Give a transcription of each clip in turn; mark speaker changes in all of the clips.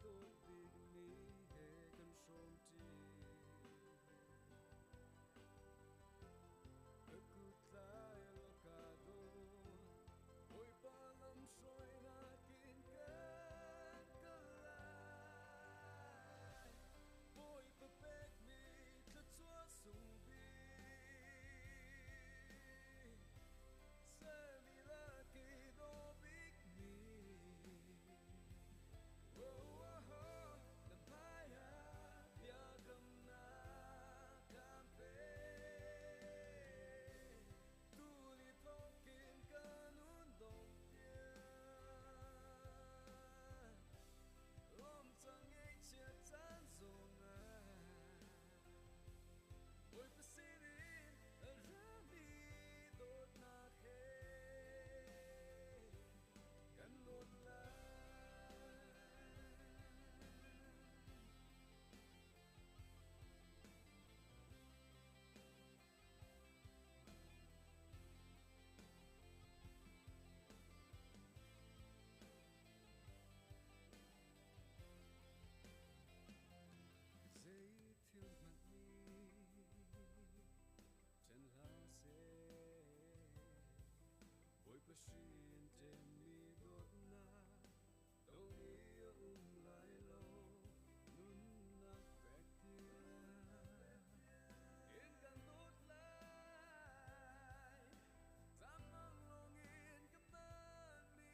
Speaker 1: dawt bikmi he kan hrawmṭi. Ka kut tlai law ka dawt, Bawipa lamhruainak in kan kal lai. Bawipa pekmi thluachuah sung bik, sermi lak i dawh bikmi. Oh, oh, oh, na hmaiah biakamnak kan pek. Tuni thawkin ka nun dong tiang Lawm cang ngeihchia caan zongah Bawipa sinin a rami dawtnak he kan lawn lai. Zei thil hmanh nih ṭhen hlah seh, Bawipa hrin ṭemmi dawtnak dong i a um lai lo, nunnak fek tiang in kan dawt lai. Tamang lawngin ka hmanmi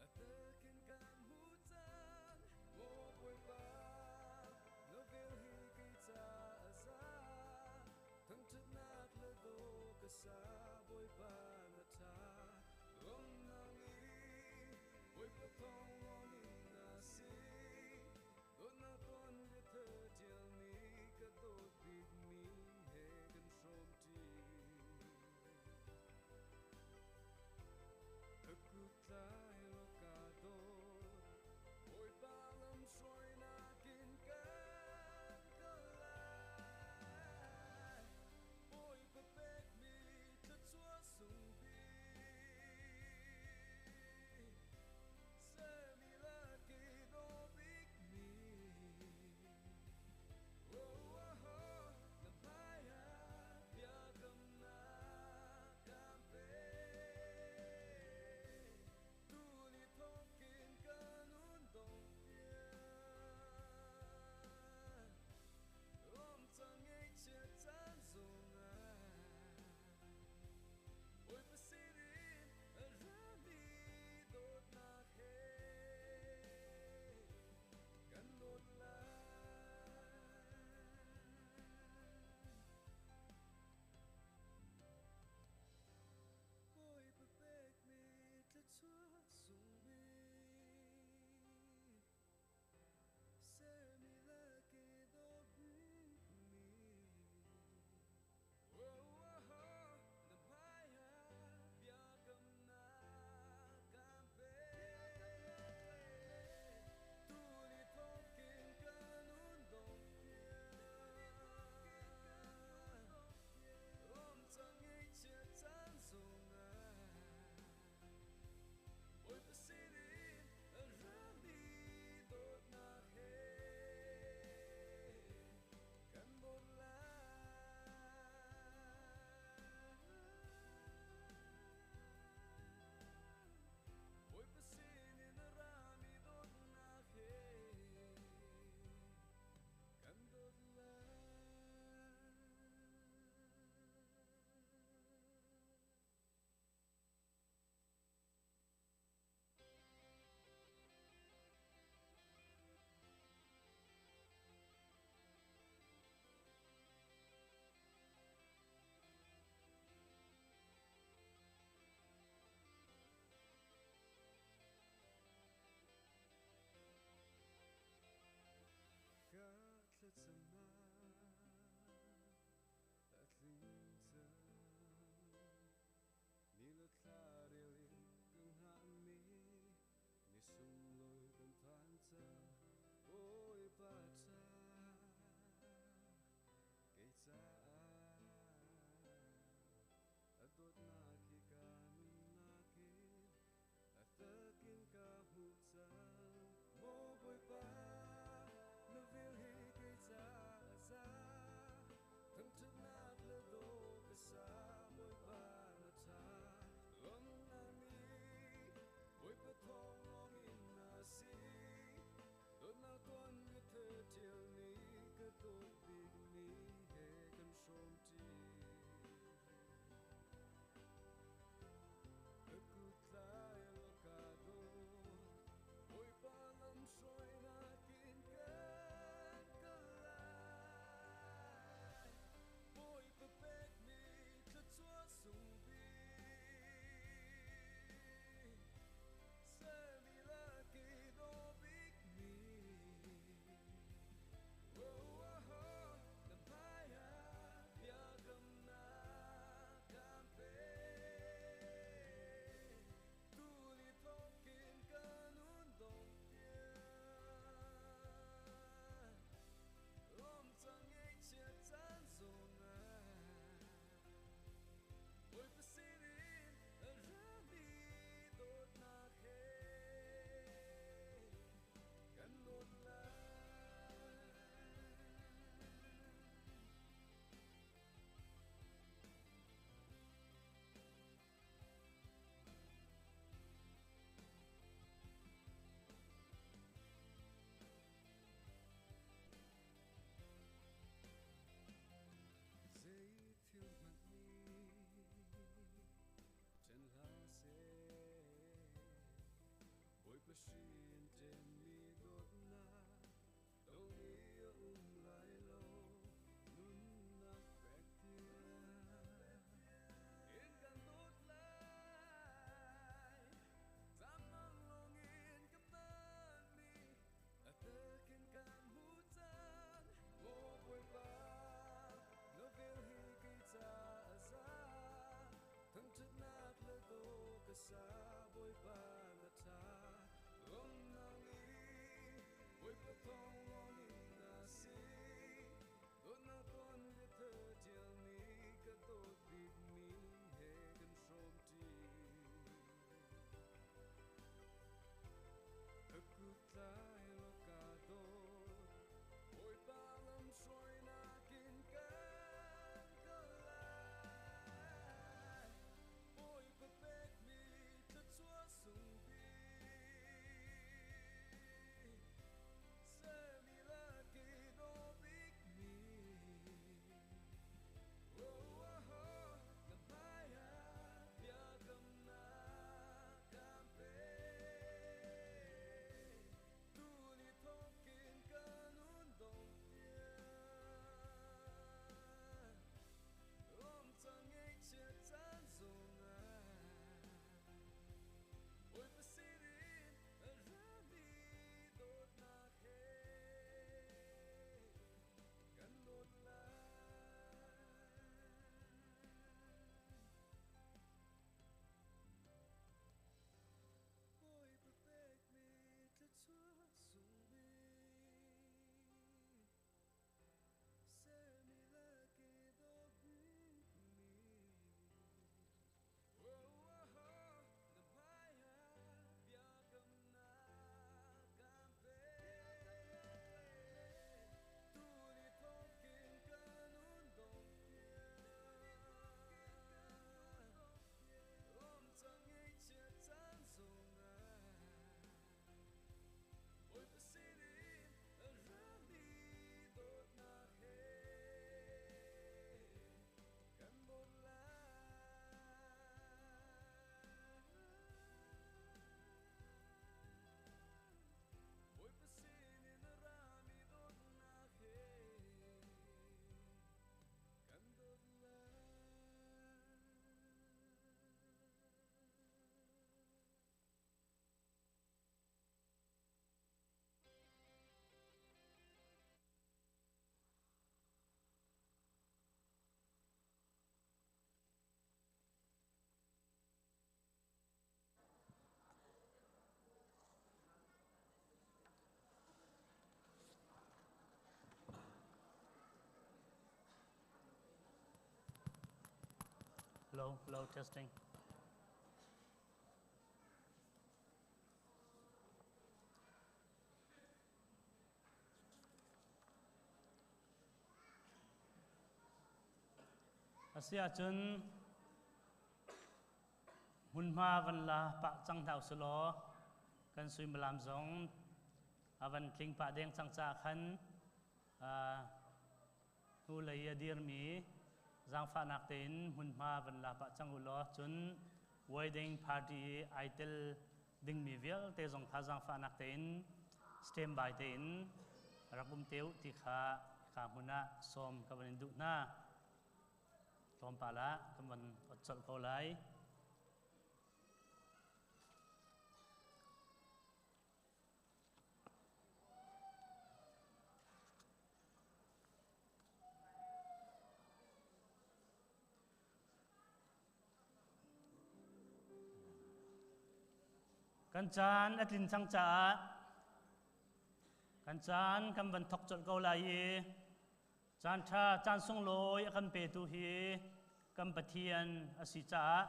Speaker 1: a takin kan hmu cang. Maw Bawipa, na vel hi kei ca a za. Thangṭhatnak le daw ka sa, Bawipa na ṭha. Lawmnak i Bawipa thawng lawngin na si. Dawtnak tuan biathar ṭialmi ka dawt bikmi he kan hrawmṭi. Ka kut tlai law ka dawt, Bawipa lamhruainak in kan kal lai. Bawipa pekmi thluachuah sung bik, sermi
Speaker 2: Hello, hello, testing. Asiahcun hmunhma van la pah cang hna usulaw kan suimilam zong a van tling pah deng cang caah khan hnulei a dirmi zaangfahnak tein hmunhma van la pah cang u law cun wedding party i ai tel dingmi vialte zong kha zaangfahnak tein standby tein rak um te u ti kha ka hmun ah sawm ka van in duh hna. Tlawmpal ah kan van ot colh ko lai. Kan caan a tlin cang caah kan caan kan van thok colh ko lai i caan ṭha caan sunglawi a kan petu hi kan Pathian a si caah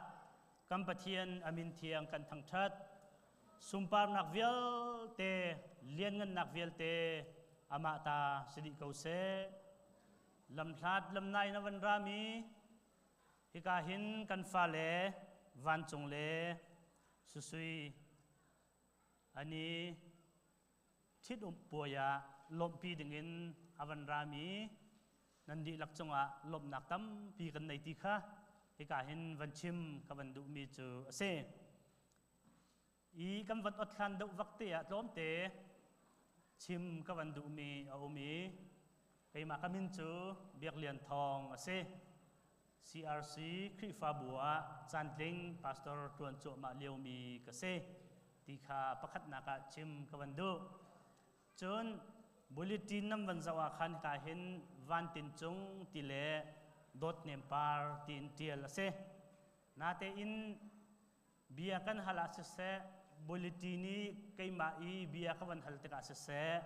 Speaker 2: kan Pathian a min thiang kan thangṭhat. Sunparnak vialte, lianngannak vialte amah ta si dih ko seh. Lamhlat lamnai na van rami hika hin kan fale vancung le susui ani ṭhit-umh puai ah lawmhpi dingin a van rami nan dihlak cungah lawmhnak tampi kan nei ti kha hika hin van chim ka van duhmi cu a si. I kan van ot hlan deuh vak te ah tlawmte chim ka van duhmi a um i keimah ka min cu Biak Lian Thawng a si. CRC Khrihfabu ah caantling pastor ṭuan cuahmah liomi ka si ti kha pakhatnak ah chim ka van duh. Cun bulletin nan van zoh ah khan hika hin Van Tin Cung ti le Dawt Nem Par tiin ṭial a si. Natein Bia kan hal ah siseh, bulletin nih keimah i bia ka van hal tikah siseh,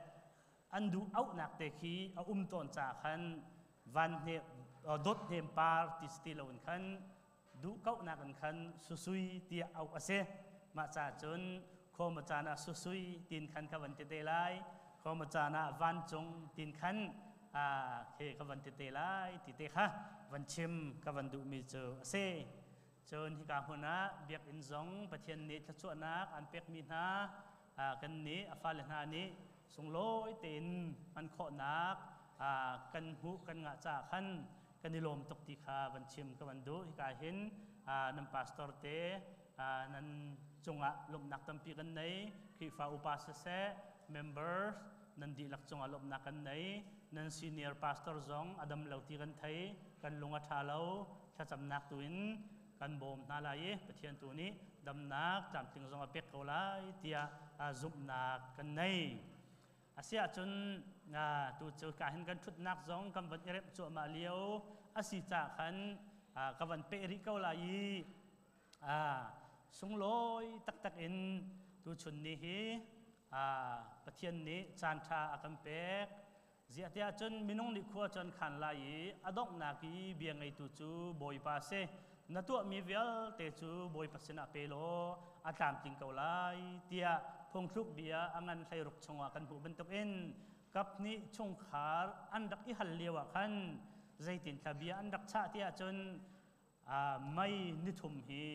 Speaker 2: an duh auhnak te khi a um tawn caah khan van hne dawt hnem par ti si ti loin khan duh kauhnak in khan susui tiah auh a si. Mah caah cun khawma caan ah susui tin khan ka van ti te lai. Khawma caan ah vancung tin khan khi ka van ti te lai ti te kha van chim ka van duhmi cu a si. Cun hika hmun ah biakinn zong Pathian nih thluachuahnak an pekmi hna kan nih a fale hna nih sunglawi tein hman khawhnak kan hmuh kan ngah caah khan kan i lawm tuk ti kha van chim ka van duh. Hika hin nan pastor te nan cungah lawmhnak tampi kan nei. Khrihfa upa siseh, members nan dihlak cungah lawmhnak kan nei. Nan senior pastor zong a dam lo ti kan thei. Kan lung a ṭha lo. Thlacamnak tu in kan bawm hna lai i Pathian tu nih damnak tlamtling zong a pek ko lai tiah zumhnak kan nei. Asiahcun tu cu ka hin kan ṭhutnak zong kan van i remh cuahmah lio a si caah khan ka van peh rih ko lai i sunglawi taktak in tuchun ni hi Pathian nih caan ṭha a kan pek. Ziah tiah cun minung nih khua cu an khan lai i a donghnak i bia ngeitu cu Bawipa a si. Na tuahmi vialte cu Bawipa sinah pe law a tlamtling ko lai tiah phungthluk bia a ngan 16 chungah kan hmuh bantukin kaphnih chungkhar an rak i hal lio ah khan zeitin thla bia an rak chah tiah cun mei nithum hi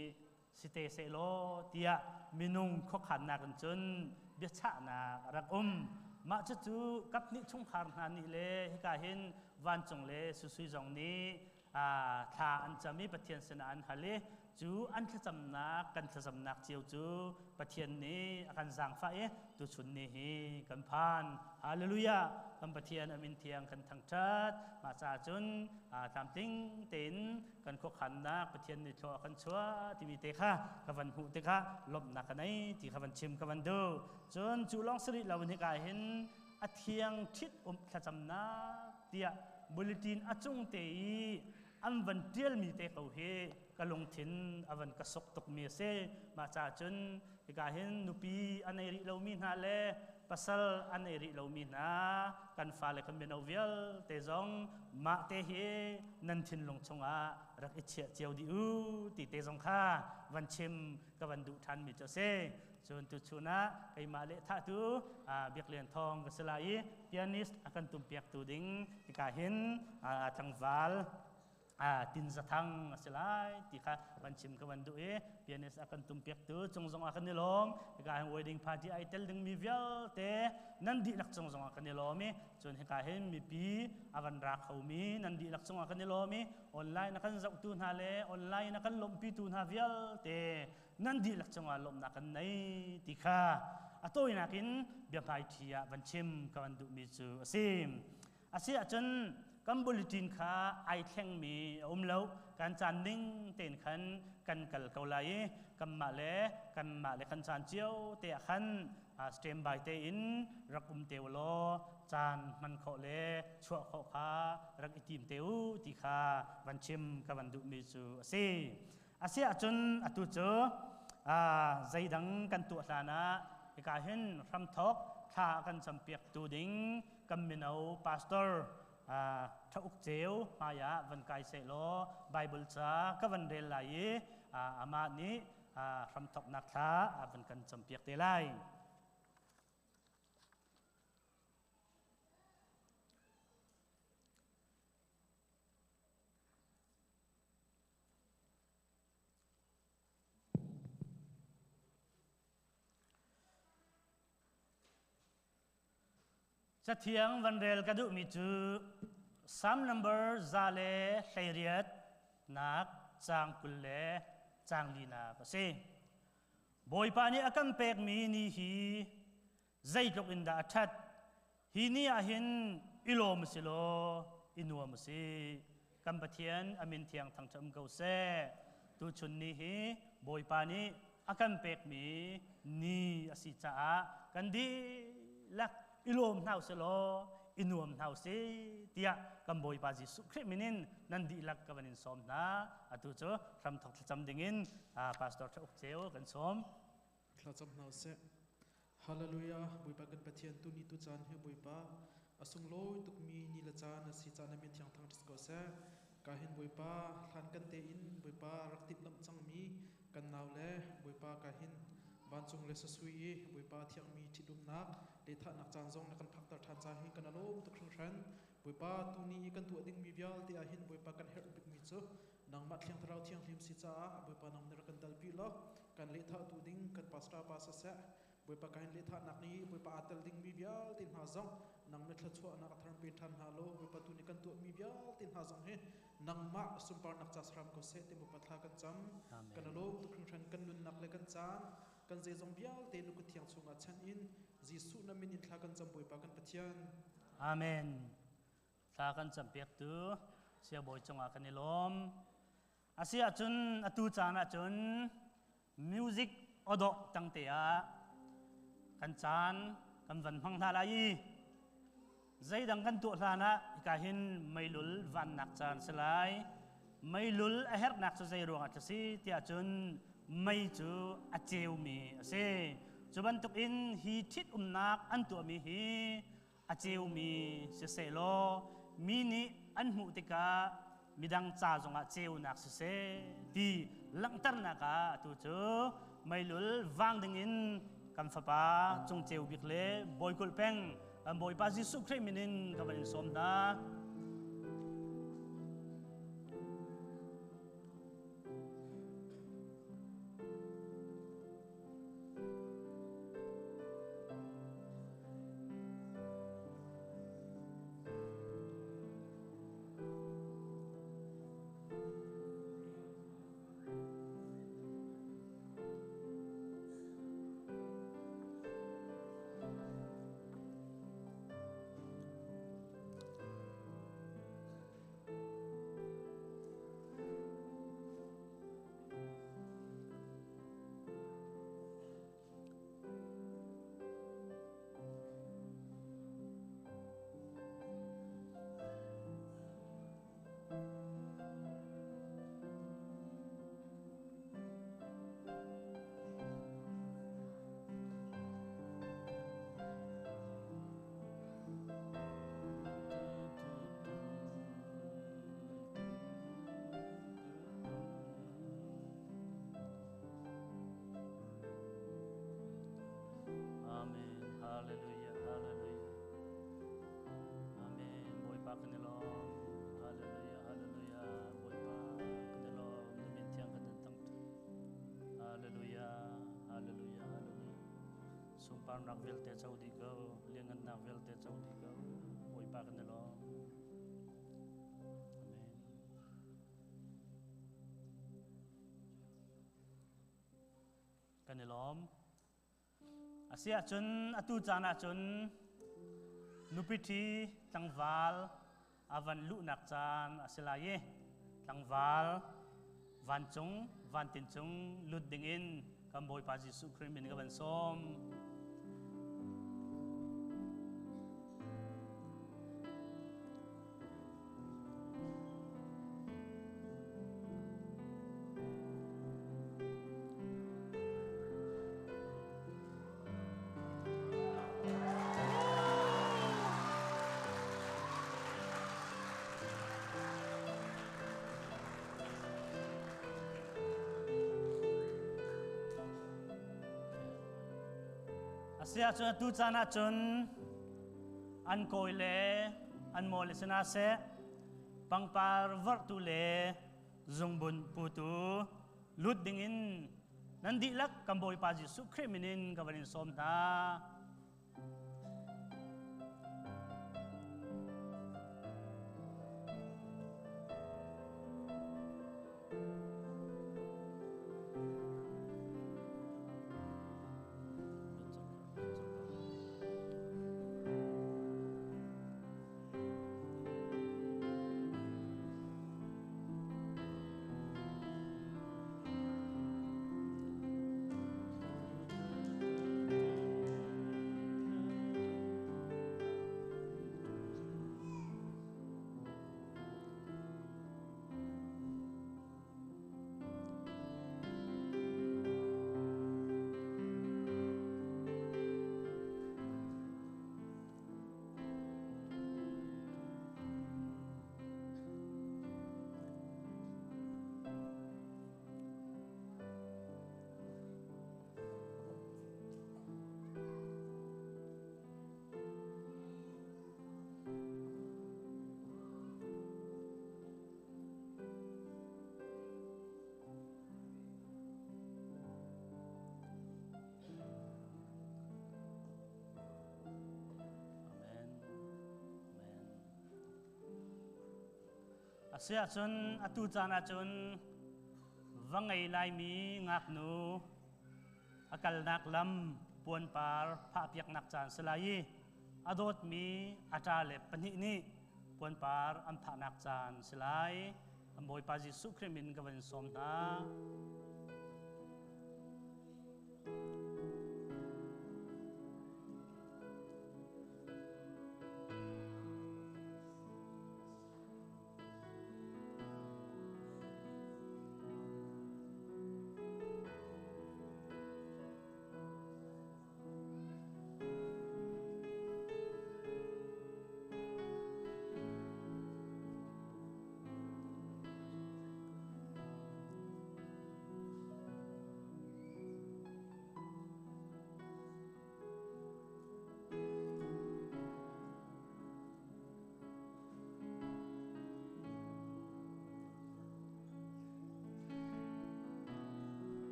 Speaker 2: si te sehlaw tiah minung khuakhannak in cun biachahnak a rak um. Mah cucu kaphnih chungkhar hna nih le hika hin vancung le susui zong nih thla an cam i Pathian sinah an hal i cu an thlacamnak kan thlacamnak cio cu Pathian nih a kan zaangfah i tuchun ni hi kan phan. Hallelujah! Kan Pathian a min thiang kan thangṭhat. Mah caah cun tlamtling tein kan khuakhannak Pathian nih thlua a kan chuah timi te kha ka van hmuh tikah lawmhnak ka nei ti kha van chim ka van duh. Cun cu lawng si rih lo in hika hin a thiang ṭhit um thlacamnak tiah bulletin a cung te i an van ṭialmi te ko hi ka lungthin a van ka sok tukmi a si. Mah caah cun hika hin nupi a nei rih lomi hna le pasal a nei rih lomi hna kan fale kan mino vialte zong mah te hi nan thinlung chungah rak i chiah cio dih u ti te zong kha van chim ka van duh ṭhanmi cu a si. Cun tuchun ah keimah le thahtu Biak Lian Thawng ka si lai i pianist a kan tumpiaktu ding hika hin tlangval tin zathang a si lai ti kha van chim ka van duh i pianist a kan tumpiaktu cung zong ah kan i lawm. Hika hin wedding party ai tel dingmi vialte nan dihlak cung zong ah kan i lawm i cun hika hin mipi a van ra khomi nan dihlak cung ah kan i lawm i online a kan zohtu hna le online a kan lawmhpitu hna vialte nan dihlak cungah lawmhnak kan nei ti kha a tawinak in biahmaiṭhi ah van chim ka van duhmi cu a si. A si ahcun kan bulletin kha ai thlengmi a um lo. Kan caan ning tein khan kan kal ko lai i kanmah le kanmah le kan caan cio te ah khan standby tein rak um te u law caan hman khawh le chuah khawh kha rak i tim te u ti kha van chim ka van duhmi cu a si. Asiahcun atu cu zeidang kan tuah hlanah hika hin hramthawk thla a kan campiaktu ding kan mino pastor Tha-uk Ceu hmaiah van kai sehlaw Bible ca ka van rel lai i amah nih hramthawknak thla a van kan campiak te lai. Cathiang van rel ka duhmi cu Psalm number 118 nak caang 20 le caang linak a si. Bawipa nih a kan pekmi ni hi zeitluk in dah a ṭhat. Hi ni ah hin i lawm u si law i nuam u si. Kan Pathian a min thiang thangṭhat um ko seh. Tuchun ni hi Bawipa nih a kan pekmi ni a si caah kan dihlak i lawm hna u si law i. I nuam hna usih tiah kan Bawipa Jesuh Khrih min in nan dihlak ka van in sawm hna. Atu cu hramthok thlacam dingin Pastor Tha Uk Ceu kan sawm.
Speaker 3: Thlacam hna usih. Hallelujah. Bawipa kan Pathian, tu ni tu caan hi Bawipa a sunglawi tukmi ni le caan a si caan na min thiang thang ko seh. Ka hin Bawipa hlan kan tein Bawipa rak timhlamh cangmi kan nau le Bawipa ka hin vancung le sasui i Bawipa thiangmi ṭhitumnak le thahnak caan zong na kan phakter ṭhan ca hi kan alawm tuk hringhran. Bawipa, tuni i kan tuah dingmi vialte ah hin Bawipa kan herh bikmi cu nangmah Thiang Thlarau Thianghlim si caah Bawipa nang nih rak kan dalpi law kan lehthahtu ding kan pastor pa siseh, Bawipa ka hin lehthahnak nih Bawipa aa tel dingmi vialte hna zong nang nih thluachuahnak a thar pe ṭhan hna law Bawipa tu nih kan tuahmi vialte hna zong hi nangmah sunparnak ca saram ko seh ti Bawipa thla kan cam. Kan alawm tuk hringhran. Kan nunnak le kan caan, kan zeizong vialte na kut thiang chungah chanh in Jesuh na min in thla kan cam, Bawipa kan Pathian.
Speaker 2: Amen. Thla kan campiaktu Siangbawi cungah kan i lawm. Asi ahcun atu caan ahcun music awdawh tangte ah kan caan kan van hmang hna lai i zeidang kan tuah hlan ah hika hin meilul vannak caan si lai. Meilul a herhnak cu zei ruangah cu si tiah cun mei cu a ceumi a si. Cu bantukin hi ṭhitumnak an tuahmi hi a ceumi sisehlaw mi nih an hmuh tikah midang ca zongah ceunak siseh ti langhternak ah atu cu meilul vang dingin kan fapa Cung Ceu Bik le Bawi Kulh Peng kan Bawipa Jesuh Khrih min in ka van in sawm hna. Amen. Hallelujah. Hallelujah. Amen. Bawipa kan i lawm. Hallelujah. Hallelujah. Bawipa kan i lawm. Na min thiang kan in thangṭhat. Hallelujah. Hallelujah. Hallelujah. Sunparnak vialte co dih ko. Lianngannak vialte co dih ko. Bawipa kan i lawm. Amen. Kan i lawm. A si ahcun atu caan ahcun nupi ṭhi tlangval a van luhnak caan a si lai i tlangval vancung vantin cung lut dingin kan Bawipa Jesuh Khrih min ka van sawm. Asiahcun atu caan ahcun an kawi le an maw le sinah seh, pangpar vorhtu le zungbun putu lut dingin nan dihlak kan Bawipa Jesuh Khrih min in ka van in sawm hna. Asiahcun atu caan ahcun va ngei laimi ngaknu a kalnak lam puanpar phahpiaknak caan si lai i a dawtmi a ṭale pahnih nih puanpar an phahnak caan si lai. Kan Bawipa Jesuh Khrih min ka van sawm hna.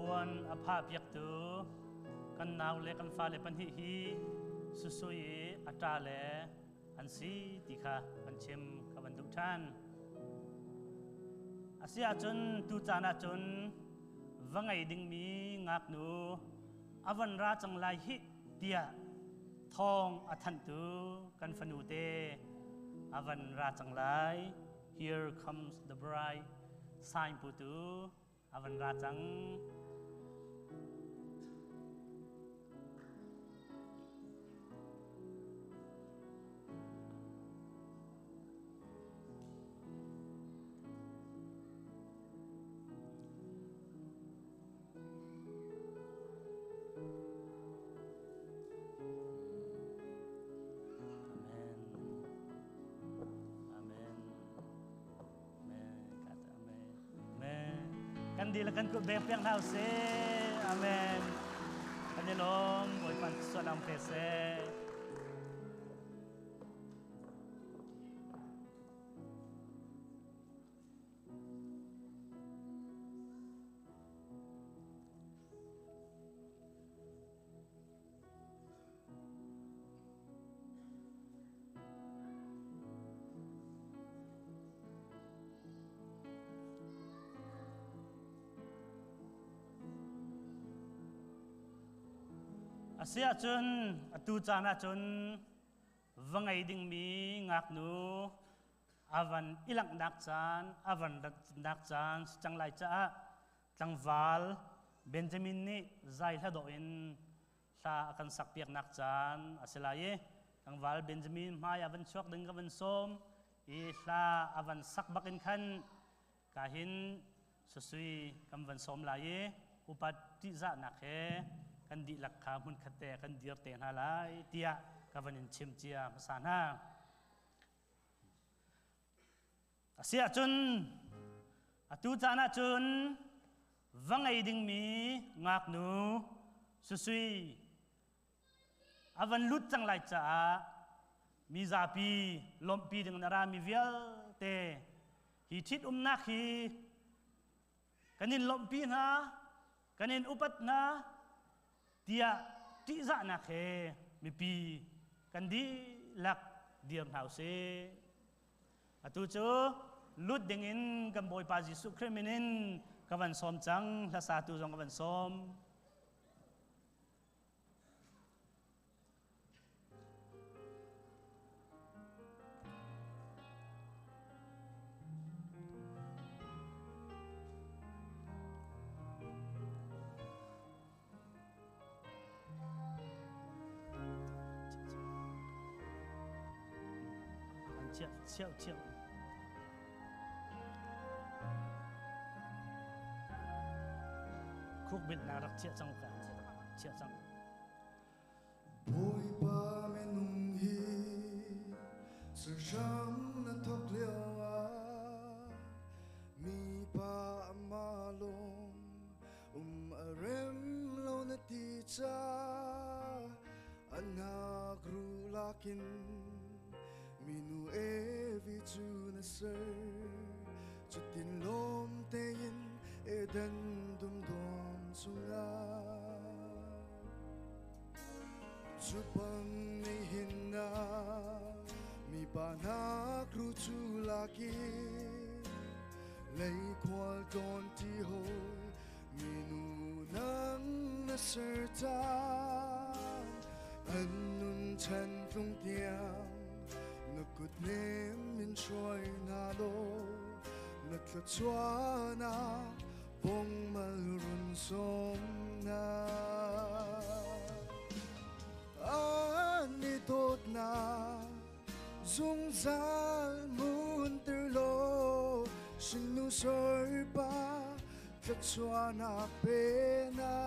Speaker 2: Puan a phah piaktu kan nau le kan fale pahnih hi susui i a ṭa le an si ti kha kan chim ka van duh ṭhan. A si ahcun tu caan ahcun va ngei dingmi ngaknu a van ra cang lai hih tiah thawng a thanhtu kan fanu te a van ra cang lai. Here comes the bride sign putu a van ra cang. Kan dihlak kan kut bek piak hna usih. Amen. Kan i lawm. Bawipa sualang pe seh. A si ahcun atu caan ahcun va ngei dingmi ngaknu a van i langhnak caan, a van ratnak caan si cang lai caah tlangval Benjamin nih zai hla dawh in hla a kan sakpiaknak caan a si lai i tlangval Benjamin hmai a van chuak ding ka van sawm i hla a van sak bak in khan ka hin susui kan van sawm lai i upat ṭihzahnak he kan dihlak kha hmunkhat te kan dir te hna lai tiah ka van in chim cia hmasa hna. A si ahcun atu caan ahcun va ngei dingmi ngaknu susui a van lut cang lai caah mi zapi lawmhpi ding na rami vialte hi ṭhitumnak hi kan in lawmhpi hna kan in upat hna tiah ṭihzahnak he mipi kan dihlak dir hna usih. Atu cu lut dingin kan Bawipa Jesuh Khrih min in ka van sawm cang, hlasatu zong ka van sawm. Chiah chiah chiah. Khuk bit na rak chiah cang ka. Chiah cang.
Speaker 4: Bawipa minung hi surhram na thawk lio ah mipa amah lawng um a rem lo na ti ca an hak ru lakin minu evi cu na ser cutin lawm tein Eden dum dawm chungah Cu bang nihin ah mipa hna kru cu lak i lei khual tlawn ti hawi minu nang na ser caan an nun chan tlung tiang na kut nem min hruai hna law na thluachuahnak bong mal run sawm hna. An i dawtnak zungzal hmunter law hringnu sorpa thluachuahnak pe hna.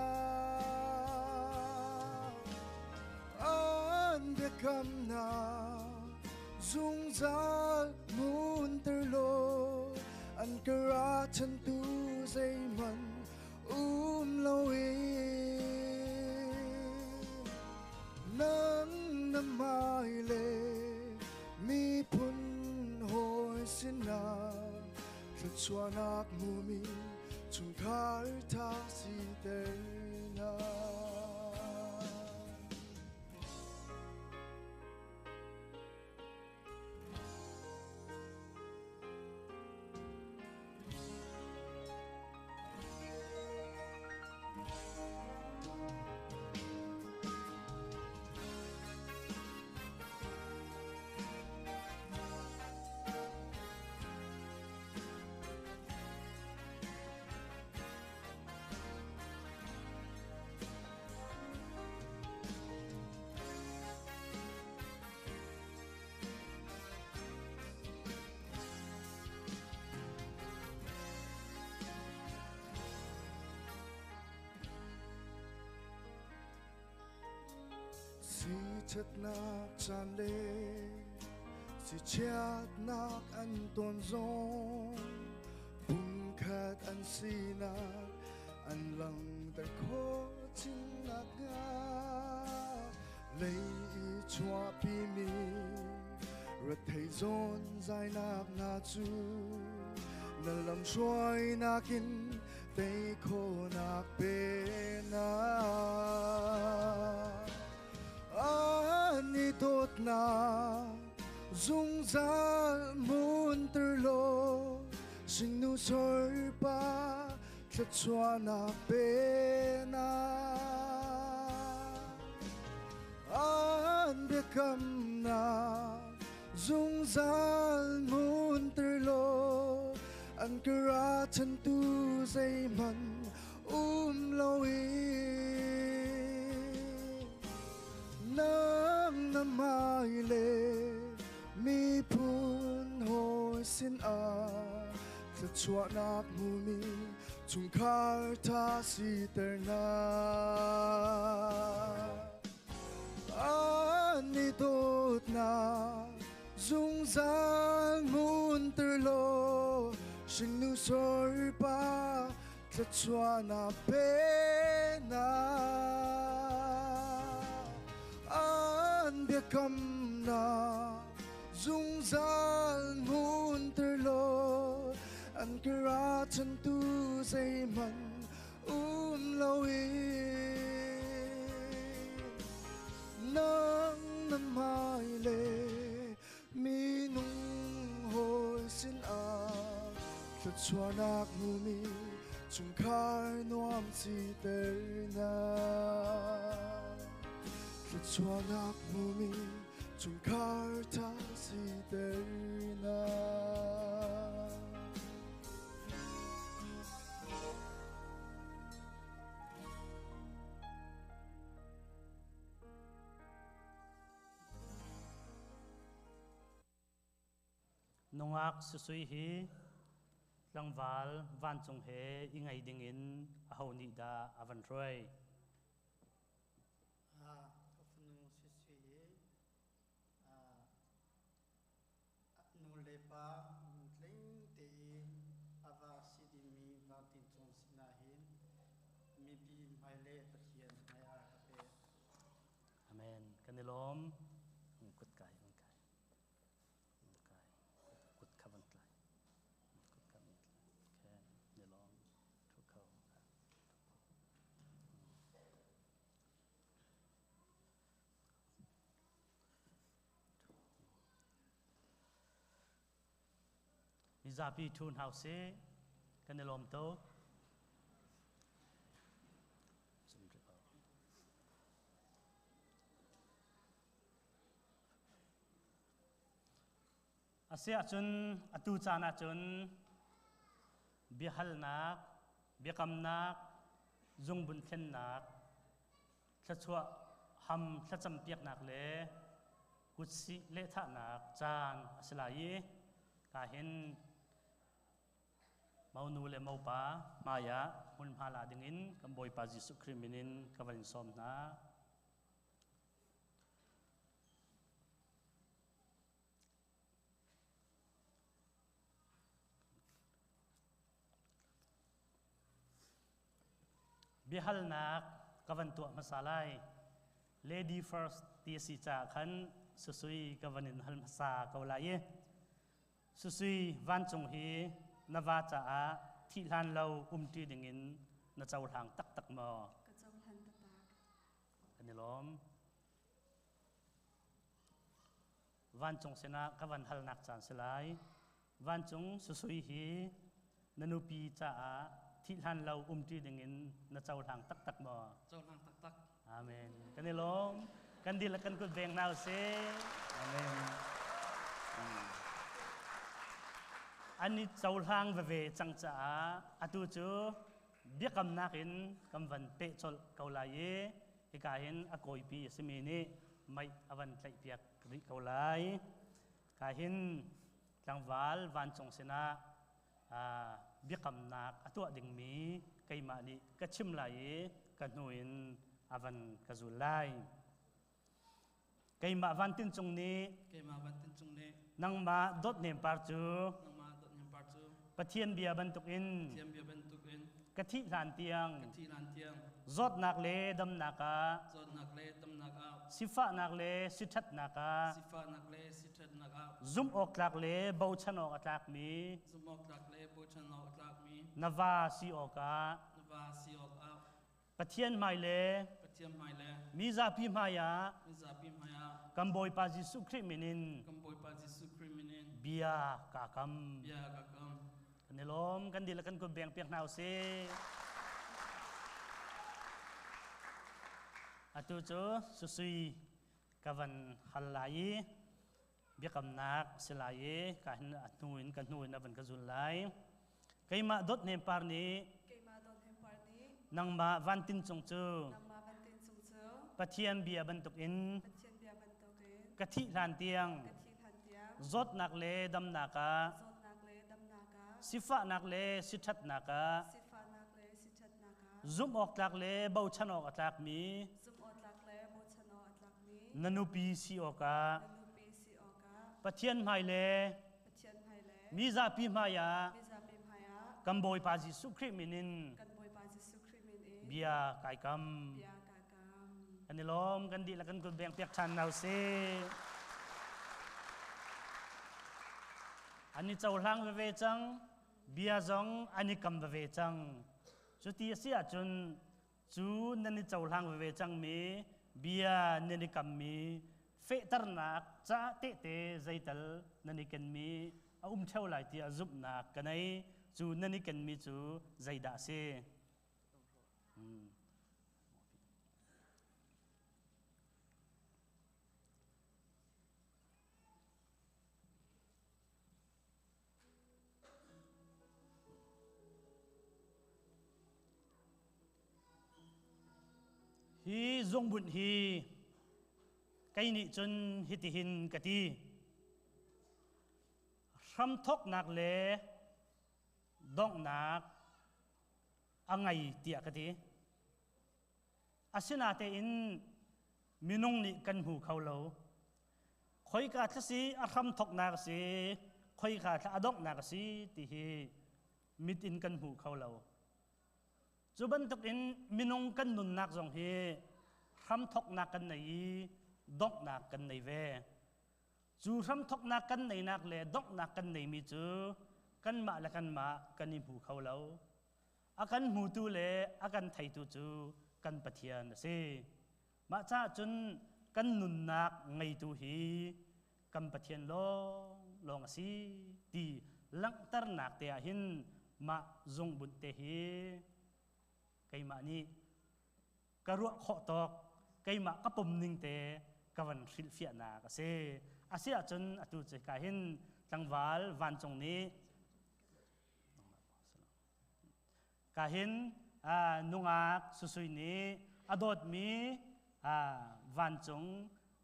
Speaker 4: An biakamnak zungzal hmunter law an ka ralchantu zeihmanh um loin nang na hmai le miphun hawi sinah thluachuahnak hmumi chungkhar tha siter hna. Siṭhatnak caan le sichiatnak an ton zong pumkhat an sinak an langhter khawh chin nakhnga lei i chuahpimi rethei zawn zainak hna cu na lamhruainak in tei khawhnak pe hna. An i dawtnak zungzal hmunter law singnu sorpa thluachuahnak pe hna. An biakamnak zungzal hmunter law an ka ralchantu zeihmanh um loin nang na hmai le miphun hawi sinah thluachuahnak hmumi chungkhar tha siter hna. An i dawtnak zungzal hmunter law hringnu sorpa thluachuahnak pe hna. An biakamnak zungzal hmunter law an ka ralchantu zeihmanh um loin nang na hmai le minung hawi sinah thluachuahnak hmumi chungkhar nuam siter hna. Thluachuahnak hmumi chungkhar tha siter hna.
Speaker 2: Nungak susui hi tlangval vancung he i ngei dingin aho nih dah a van hruai?
Speaker 5: Ka fanu Sisui hi nu le pa lungtling tein a va si dingmi Vancung sinah hin mipi hmai le Pathian hmaiah ka pek.
Speaker 2: Amen. Kan i lawm. Kut kai, on kai. On kai. Kut kha van tlai. Kut kha van tlai. Okay. Ni lawm. Mizapi ṭhu hna usih. Kan i lawm tuk. Asiahcun atu caan ahcun biahalnak, biakamnak, zungbun thlennak, thluachuah ham thlacam piaknak le kutsih lehthahnak caan a si lai i ka hin monu le mopa hmaiah hmunhma la dingin kan Bawipa Jesuh Khrih min in ka van in sawm hna. Biahalnak ka van tuah hmasa lai. Lady first ti a si caah khan susui ka van in hal hmasa ko lai i susui vancung hi na va caah thih hlan lo umṭi dingin na cohlang taktak maw?
Speaker 6: Ka cohlan taktak.
Speaker 2: Kan i lawm. Vancung sinah ka van halnak caan si lai. Vancung susui hi na nupi caah thih hlan lo umṭi dingin na cohlang taktak maw?
Speaker 7: Cohlang taktak.
Speaker 2: Amen. Kan i lawm. Kan dihlak kan kut veng hna usih. Amen. An i cohlang veve cang caah atu cu biakamnak in kan van peh colh ko lai i hika hin a kawipi a simi nih mei a van tlaihpiak rih ko lai. Ka hin tlangval vancung sinah biakamnak a tuah dingmi keimah nih ka chim lai i ka hnu in a van ka zul lai. Keimah van tin cung nih
Speaker 7: Keimah van tin cung nih
Speaker 2: nangmah dawt nem par cu
Speaker 7: nangmah dawt nem par cu
Speaker 2: Pathian bia bantukin
Speaker 7: Pathian bia bantukin
Speaker 2: ka thih hlan tiang
Speaker 7: ka thih hlan tiang
Speaker 2: zawtnak le damnak ah
Speaker 7: zawtnak le damnak ah
Speaker 2: sifahnak le siṭhatnak ah
Speaker 7: sifahnak le siṭhatnak ah
Speaker 2: zumh awk tlak le bochan awk a tlakmi
Speaker 7: zumh awk tlak le bochan awk a tlakmi
Speaker 2: na va si awkah
Speaker 7: na va si awkah
Speaker 2: Pathian hmai le
Speaker 7: Pathian hmai le
Speaker 2: mi zapi hmai ah
Speaker 7: mi zapi hmai ah
Speaker 2: kan Bawipa Jesuh Khrih min in
Speaker 7: kan Bawipa Jesuh Khrih min in
Speaker 2: bia kaa kam.
Speaker 7: Bia kaa kam.
Speaker 2: Kan i lawm, kan dihlak kan kut beng piak hna usih. Atu cu susui ka van hal lai i biakamnak si lai i ka hin a hnu in ka hnu in a van ka zul lai. Keimah dawt nem par nih
Speaker 6: Keimah dawt nem par nih
Speaker 2: nangmah van tin cung cu
Speaker 6: nangmah van tin cung cu
Speaker 2: Pathian bia bantukin
Speaker 6: Pathian bia bantukin
Speaker 2: ka thih hlan tiang
Speaker 6: ka thih hlan tiang
Speaker 2: zawtnak le damnak ah
Speaker 6: zawtnak le damnak ah
Speaker 2: sifahnak le siṭhatnak ah
Speaker 6: sifahnak le siṭhatnak ah
Speaker 2: zumh awk tlak le bochan awk a tlakmi
Speaker 6: zumh awk tlak le bochan awk a tlakmi
Speaker 2: na nupi si awkah
Speaker 6: na nupi si awkah
Speaker 2: Pathian hmai le
Speaker 6: Pathian hmai le
Speaker 2: mi zapi hmai ah
Speaker 6: mi zapi hmai ah
Speaker 2: kan Bawipa Jesuh Khrih min in
Speaker 6: kan Bawipa Jesuh Khrih min in
Speaker 2: bia kai kam.
Speaker 6: Bia kai kam.
Speaker 2: Kan i lawm, kan dihlak kan kut beng piak ṭhan hna usih. An i cohlang veve cang, bia zong an i kam veve cang. Cuti a si ahcun cu nan i cohlang veve cangmi bia nan i kammi fehternak ca tehte zeital nan i kenmi a um ṭheo lai tiah zumhnak ka nei. Cu nan i kenmi cu zeidah a si? Hi zungbunh hi kei nih cun hitihin ka ti. Hramthawknak le donghnak a ngei tiah ka ti. Asinatein minung nih kan hmu kho lo. Khoika thla si a hramthawknak a si, khoika thla a donghnak a si ti hi mit in kan hmu kho lo. Cu bantukin minung kan nunnak zong hi hramthawknak kan nei i donghnak kan nei ve. Cu hramthawknak kan neinak le donghnak kan neimi cu kanmah le kanmah kan i hmu kho lo. A kan hmutu le a kan theitu cu kan Pathian a si. Mah caah cun kan nunnak ngeitu hi kan Pathian lawnglawng a si ti langhternak te ah hin mah zungbunh te hi keimah nih ka ruah khawh tawk keimah ka pom ning te ka van hrilhfiahnak a si. A si ahcun atu cu ka hin tlangval vancung nih ka hin nungak susui nih a dawtmi vancung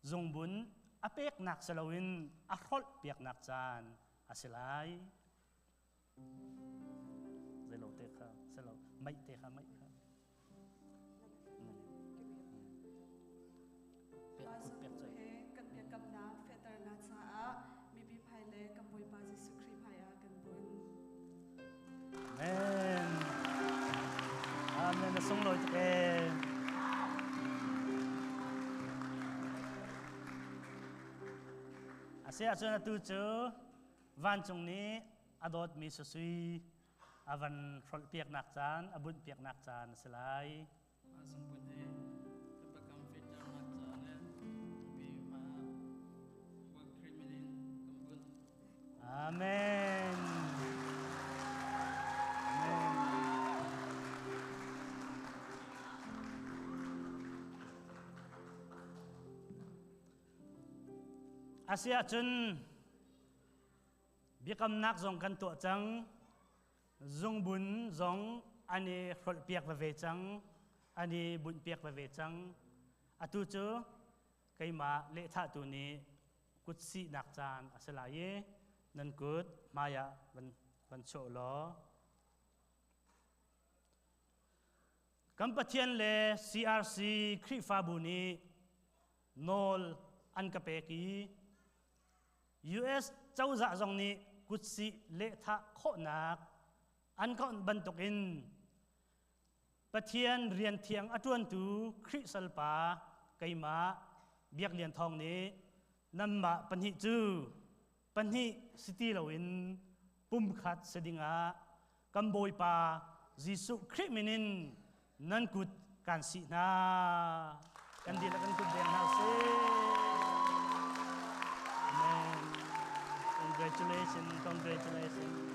Speaker 2: zungbun a peknak si loin a hrolh piaknak caan a si lai. Zeilo te kha, selo, meih te kha, meih kha.
Speaker 6: Pek pek cai. He kan biakamnak fehternak caah mipi hmai le kan Bawipa Jesuh Khrih hmai ah kan bun.
Speaker 2: Amen. Amen. Na sunglawi tuk ee. A si ahcun atu cu Vancung nih a dawtmi susui a van hrolhpiaknak caan, a bunhpiaknak caan a si lai.
Speaker 7: Zungpun he ka pakam fehternak ca le mi hma Khrih min in kan bunh.
Speaker 2: Amen. Amen. Asiahcun biakamnak zong kan tuah cang, zungbun zong an i hrolhpiak veve cang, an i bunhpiak veve cang. Atu cu keimah lehthahtu nih kutsihnak caan a si lai i nan kut hmaiah van, van chuah law kan Pathian le CRC Khrihfabu nih nawl an ka pek i US cozah zong nih kutsih lehthah khawhnak an ka onh bantukin Pathian rian thiang a ṭuantu Khrih salpa keimah Biak Lian Thawng nih nanmah pahnih cu pahnih si ti loin pumkhat si dingah kan Bawipa Jesuh Khrih min in nan kut kan sih hna. Kan dihlak kan kut deng hna usih. Amen. Congratulations, congratulations.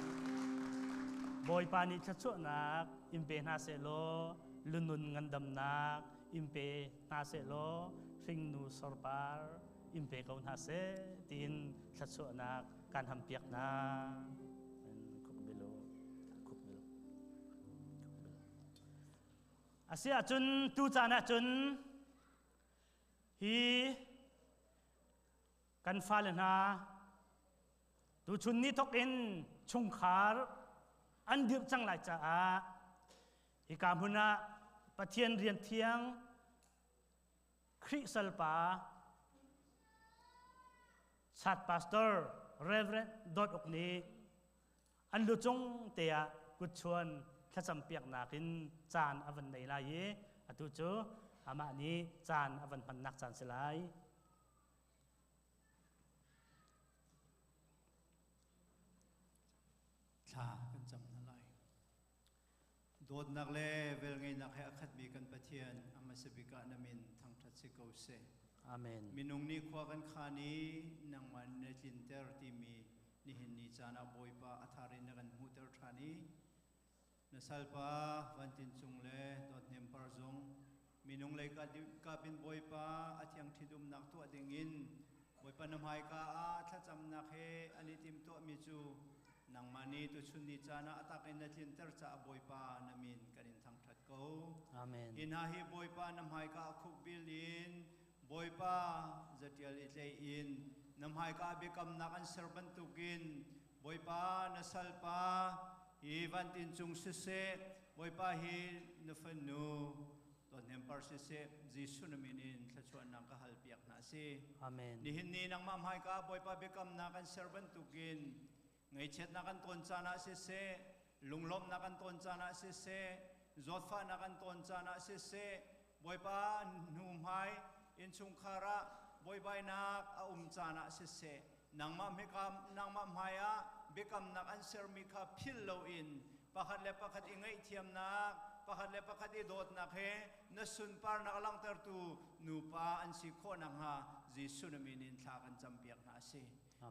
Speaker 2: Bawipa nih thluachuahnak in pe hna seh law lunun ngandamnak in pe hna seh law hringnu sorpar in pe ko hna seh tiin thluachuahnak kan hampiak hna. Asi ahcun tu caan ahcun hi kan fale hna tuchun ni thok in chungkhar an dirh cang lai caah hika hmun ah Pathian rian thiang Khrih salpa Chat Pastor Reverend Dawt Uk nih an lu cung te ah kutchuan thlacam piaknak in caan a van nei lai i atu cu amah nih caan a van hmannak caan si lai.
Speaker 8: Thla kan cam hna lai. Dawtnak le velngeihnak he a khatmi kan Pathian a hmasa bik ah na min thangṭhat si ko seh.
Speaker 2: Amen.
Speaker 8: Minung nih khua kan khaan i nangmah na tlinter timi nihin ni caan ah Bawipa a thar in na kan hmuhter ṭhan i na salpa Van Tin Cung le Dawt Hnem Par zong minung lei kap in Bawipa a thiang ṭhitumnak tuah dingin Bawipa na hmaika ah thlacamnak he an i timtuahmi cu nangmah nih tuchun ni caan ah a tak in na tlinter caah Bawipa na min kan in thangṭhat ko.
Speaker 2: Amen.
Speaker 8: Hi hna hi Bawipa na hmaika ah khukbil in Bawipa zatial i tlei in na hmaika ah biakamnak an ser bantukin Bawipa na salpa hi vantin cung siseh Bawipa hi na fanu Dawthnempar siseh Jesuh na min in thluachuahnak ka halpiak hna si.
Speaker 2: Amen.
Speaker 8: Nihin ni nangmah hmaika Bawipa biakamnak kan ser bantukin ngaihchiatnak kan tawn caan ah siseh, lunglawmhnak kan tawn caan ah siseh, zawtfahnak kan tawn caan ah siseh, Bawipa hnu hmai innchungkhar ah buaibainak a um caan ah siseh, nangmah hmikam nangmah hmai ah biakamnak an sermi kha philh loin pakhat le pakhat i ngaihthiamnak pakhat le pakhat i dawtnak he na sunparnak langhtertu nupa an si khawh nakhnga Jesuh na min in thla kan campiak hna a si.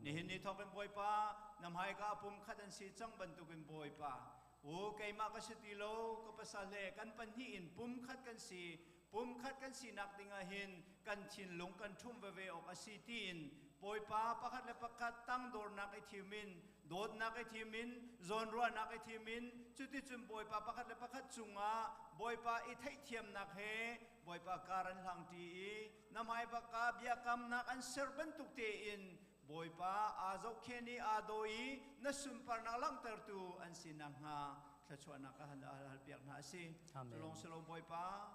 Speaker 8: Nihin ni thawk in Bawipa, na hmaika pum khat an si cang bantukin Bawipa, u keimah ka si ti lo, ka pasal he kan pahnih in pum khat kan si, pum khat kan sinak dingah hin kan thinlung kan ṭhumh veve awk a si tiin Bawipa pakhat le pakhat tangdornak i thim in, dawtnak i thim in, zawnruahnak i thim in, cuticun Bawipa pakhat le pakhat cungah Bawipa i theihthiamnak he Bawipa kar an hlangṭi i na hmai bak ah biakamnak an ser bantuk tein Bawipa aa zohkhen i aa daw i na sunparnak langhtertu an si nakhnga thluachuahnak ka hal halpiak hna a si. Culong silo Bawipa,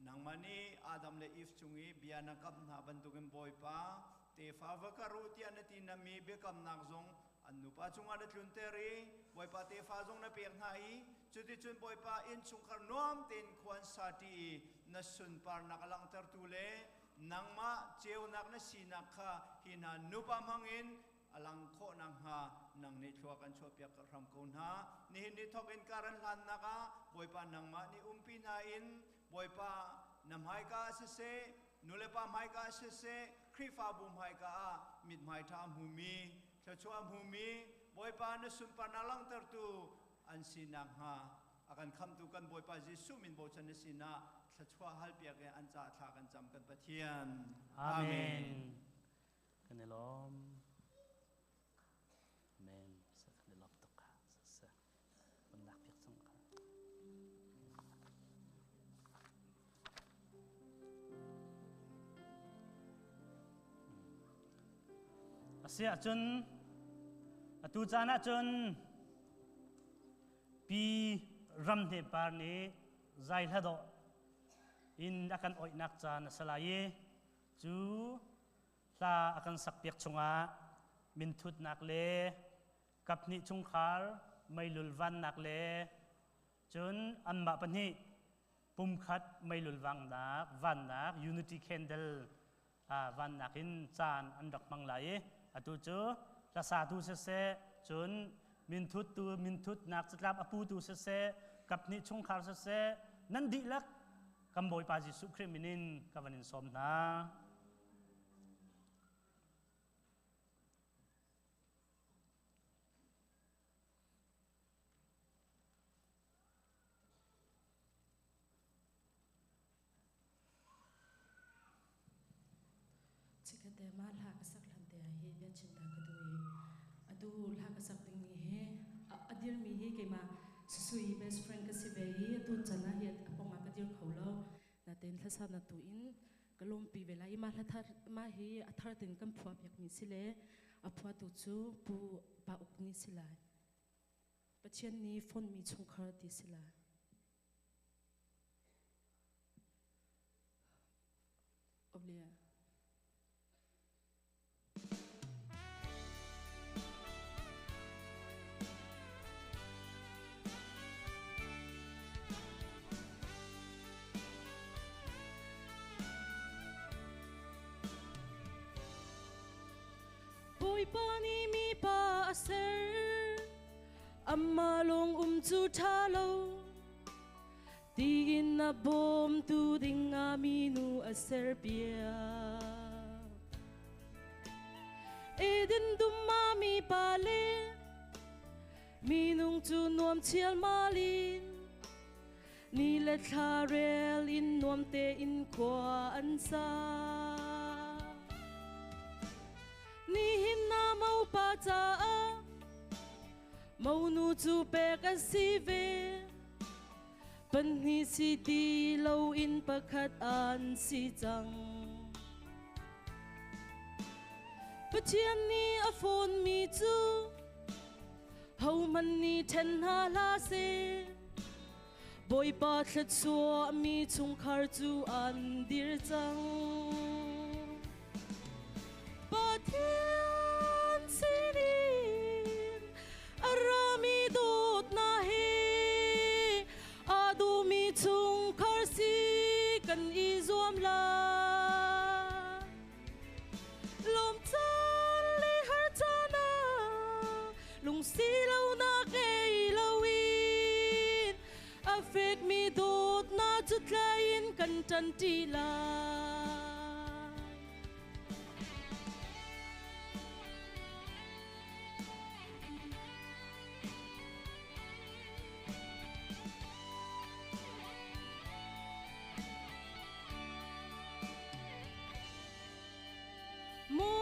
Speaker 8: nangmah nih Adam le Eve cung i bia na kamh hna bantukin Bawipa, tefa va kar u tiah na ti nami biakamnak zong an nupa cungah na tlunter i Bawipa tefa zong na pek hna i cuticun Bawipa innchungkhar nuam tein khua an sa ṭi i na sunparnak a langhtertu le nangmah ceunak na sinak kha hi hna nupa hmangin a lang khawh nakhnga nang nih thlua kan chuahpiak hram ko hna. Nihin ni thawk in kar an hlannak ah Bawipa nangmah nih umpi hna in Bawipa na hmaika ah siseh, nulepa hmaika ah siseh, Khrihfabu hmaika ah mithmai ṭha a hmumi, thluachuah a hmumi, Bawipa na sunparnak langhtertu an si nakhnga a kan khamtu kan Bawipa Jesuh min bochan na sinah thluachuah halpiak in an caah thla kan cam kan Pathian.
Speaker 2: Amen. Kan i lawm. Amen. Sa kan i lawm tuk ka. Sa. Kan lak piak cang ka. A si ahcun atu caan ahcun Pi Ram Hne Par nih zai hla dawh in a kan oihnak caan a si lai i cu hla a kan sakpiak chungah minthutnak le kaphnih chungkhar meilul vannak le cun anmah pahnih pumkhat meilul vannak vannak unity candle vannak in caan an rak hmang lai i atu cu hlasatu siseh, cun minthuttu minthutnak catlap a putu siseh, kaphnih chungkhar siseh, nan dihlak kan Bawipa Jesuh Khrih min in ka van in sawm hna.
Speaker 6: Chikkhat te mah hla ka sak hlan te ah hi bia chim ta ka duh i atu hla ka sak ding mi hi a dirmi hi keimah Susui best friend ka si ve i atu chan ah hi a pong ah ka dir kho lo. Natein hlasa na tu in ka lawmpi ve lai i mah hla thar mah hi a thar tin kan phuah piak mi si le a phuahtu cu Pu Pa Uk ni si lai. Pathian nih fonmi chungkhar ti si lai. Oblia. Bawipa nih mipa a ser, amah lawng um cu ṭha lo. Tiin a bawmtu ding ah minu a serpiak. Eden dum ah mipa le minung cu nuam chialmal in ni le thla rel in nuam tein khua an sa. Nihin na mopa caah monu cu pek a si ve. Pahnih si ti loin pakhat an si cang. Pathian nih a fawnmi cu hohmanh nih ṭhen hna hlah seh. Bawipa thluachuahmi chungkhar cu an dir cang. Pathian sinin a rami dawtnak he aa duhmi chungkhar si kan i zuam lai. Lawm caan le har caan ah lungsi lonak ngei loin a fekmi dawtnak cu tlai in kan ṭanṭi lai.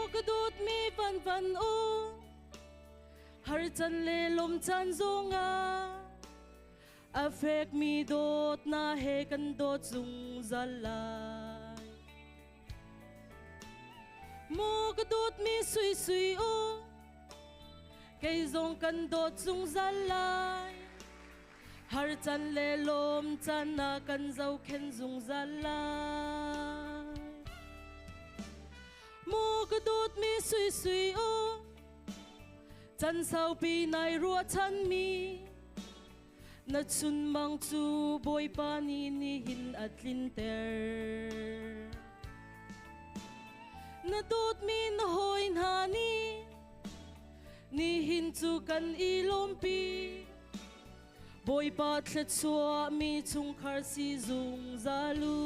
Speaker 6: Mu ka dawt mi van van u har chan le lom chan zongah a fek mi dawt na he kan dawt zungzal lai. Mu ka dawt mi sui sui u kei zong kan dawt zungzal lai. Har chan le lom chan na kan zohkhenh zungzal lai. Mu ka dawt mi sui sui u chan saupi nai ruahchan mi na chunmang cu Bawipa nih nihin a tlinter. Na dawtmi na hawi hna nih nihin cu kan i lawmpi. Bawipa thluachuah mi chungkhar si zungzal u.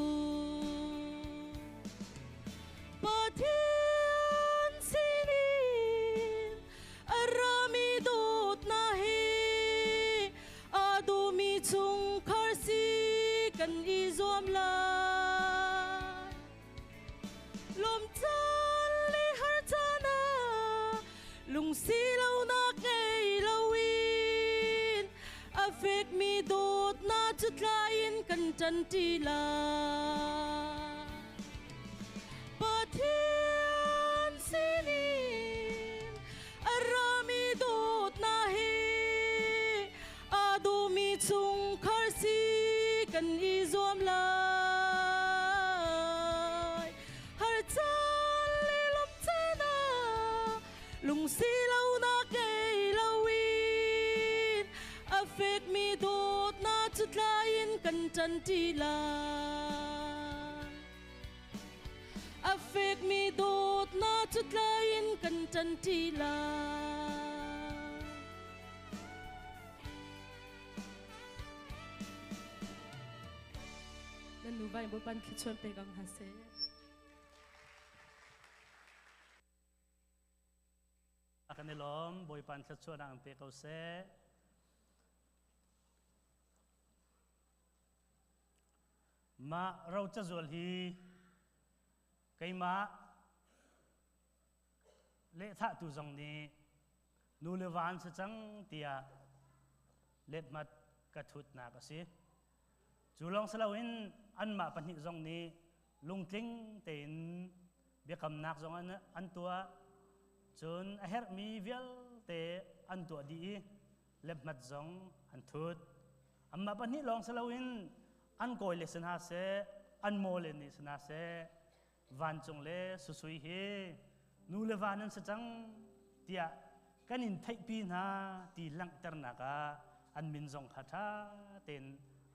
Speaker 6: Pathian sinin a rami dawtnak he aa dawmi chungkhar si kan i zuam lai. Lawm caan le har caan ah lungsi lonak ngei loin a fekmi dawtnak cu tlai in kan ṭanṭi lai. Pathian sinin a rami dawtnak he aa dawmi chungkhar si kan i zuam lai. Har caan le lawmh caan ah lungsi lonak ngei loin a fekmi dawtnak cu tlai in kan ṭanṭi lai. A fekmi dawtnak cu tlai in kan ṭanṭi lai. Nan nuva in Bawipa nih thluachuah pe ko hna seh.
Speaker 2: Kan i lawm Bawipa nih thluachuahnak in pe ko seh. Mah ro cazual hi keimah lehthahtu zong nih nu le va an si cang tiah lethmat ka thutnak a si. Cu lawng si loin anmah pahnih zong nih lungtling tein biakamnak zong an tuah. Cun a herhmi vialte an tuah dih i lethmat zong an thut. Anmah pahnih lawng si loin an kawi le si hna seh, an maw le nih si hna seh, vancung le susui hi nu le va nan si cang tiah kan in theihpi hna ti langhternak ah an min zong kha ṭha tein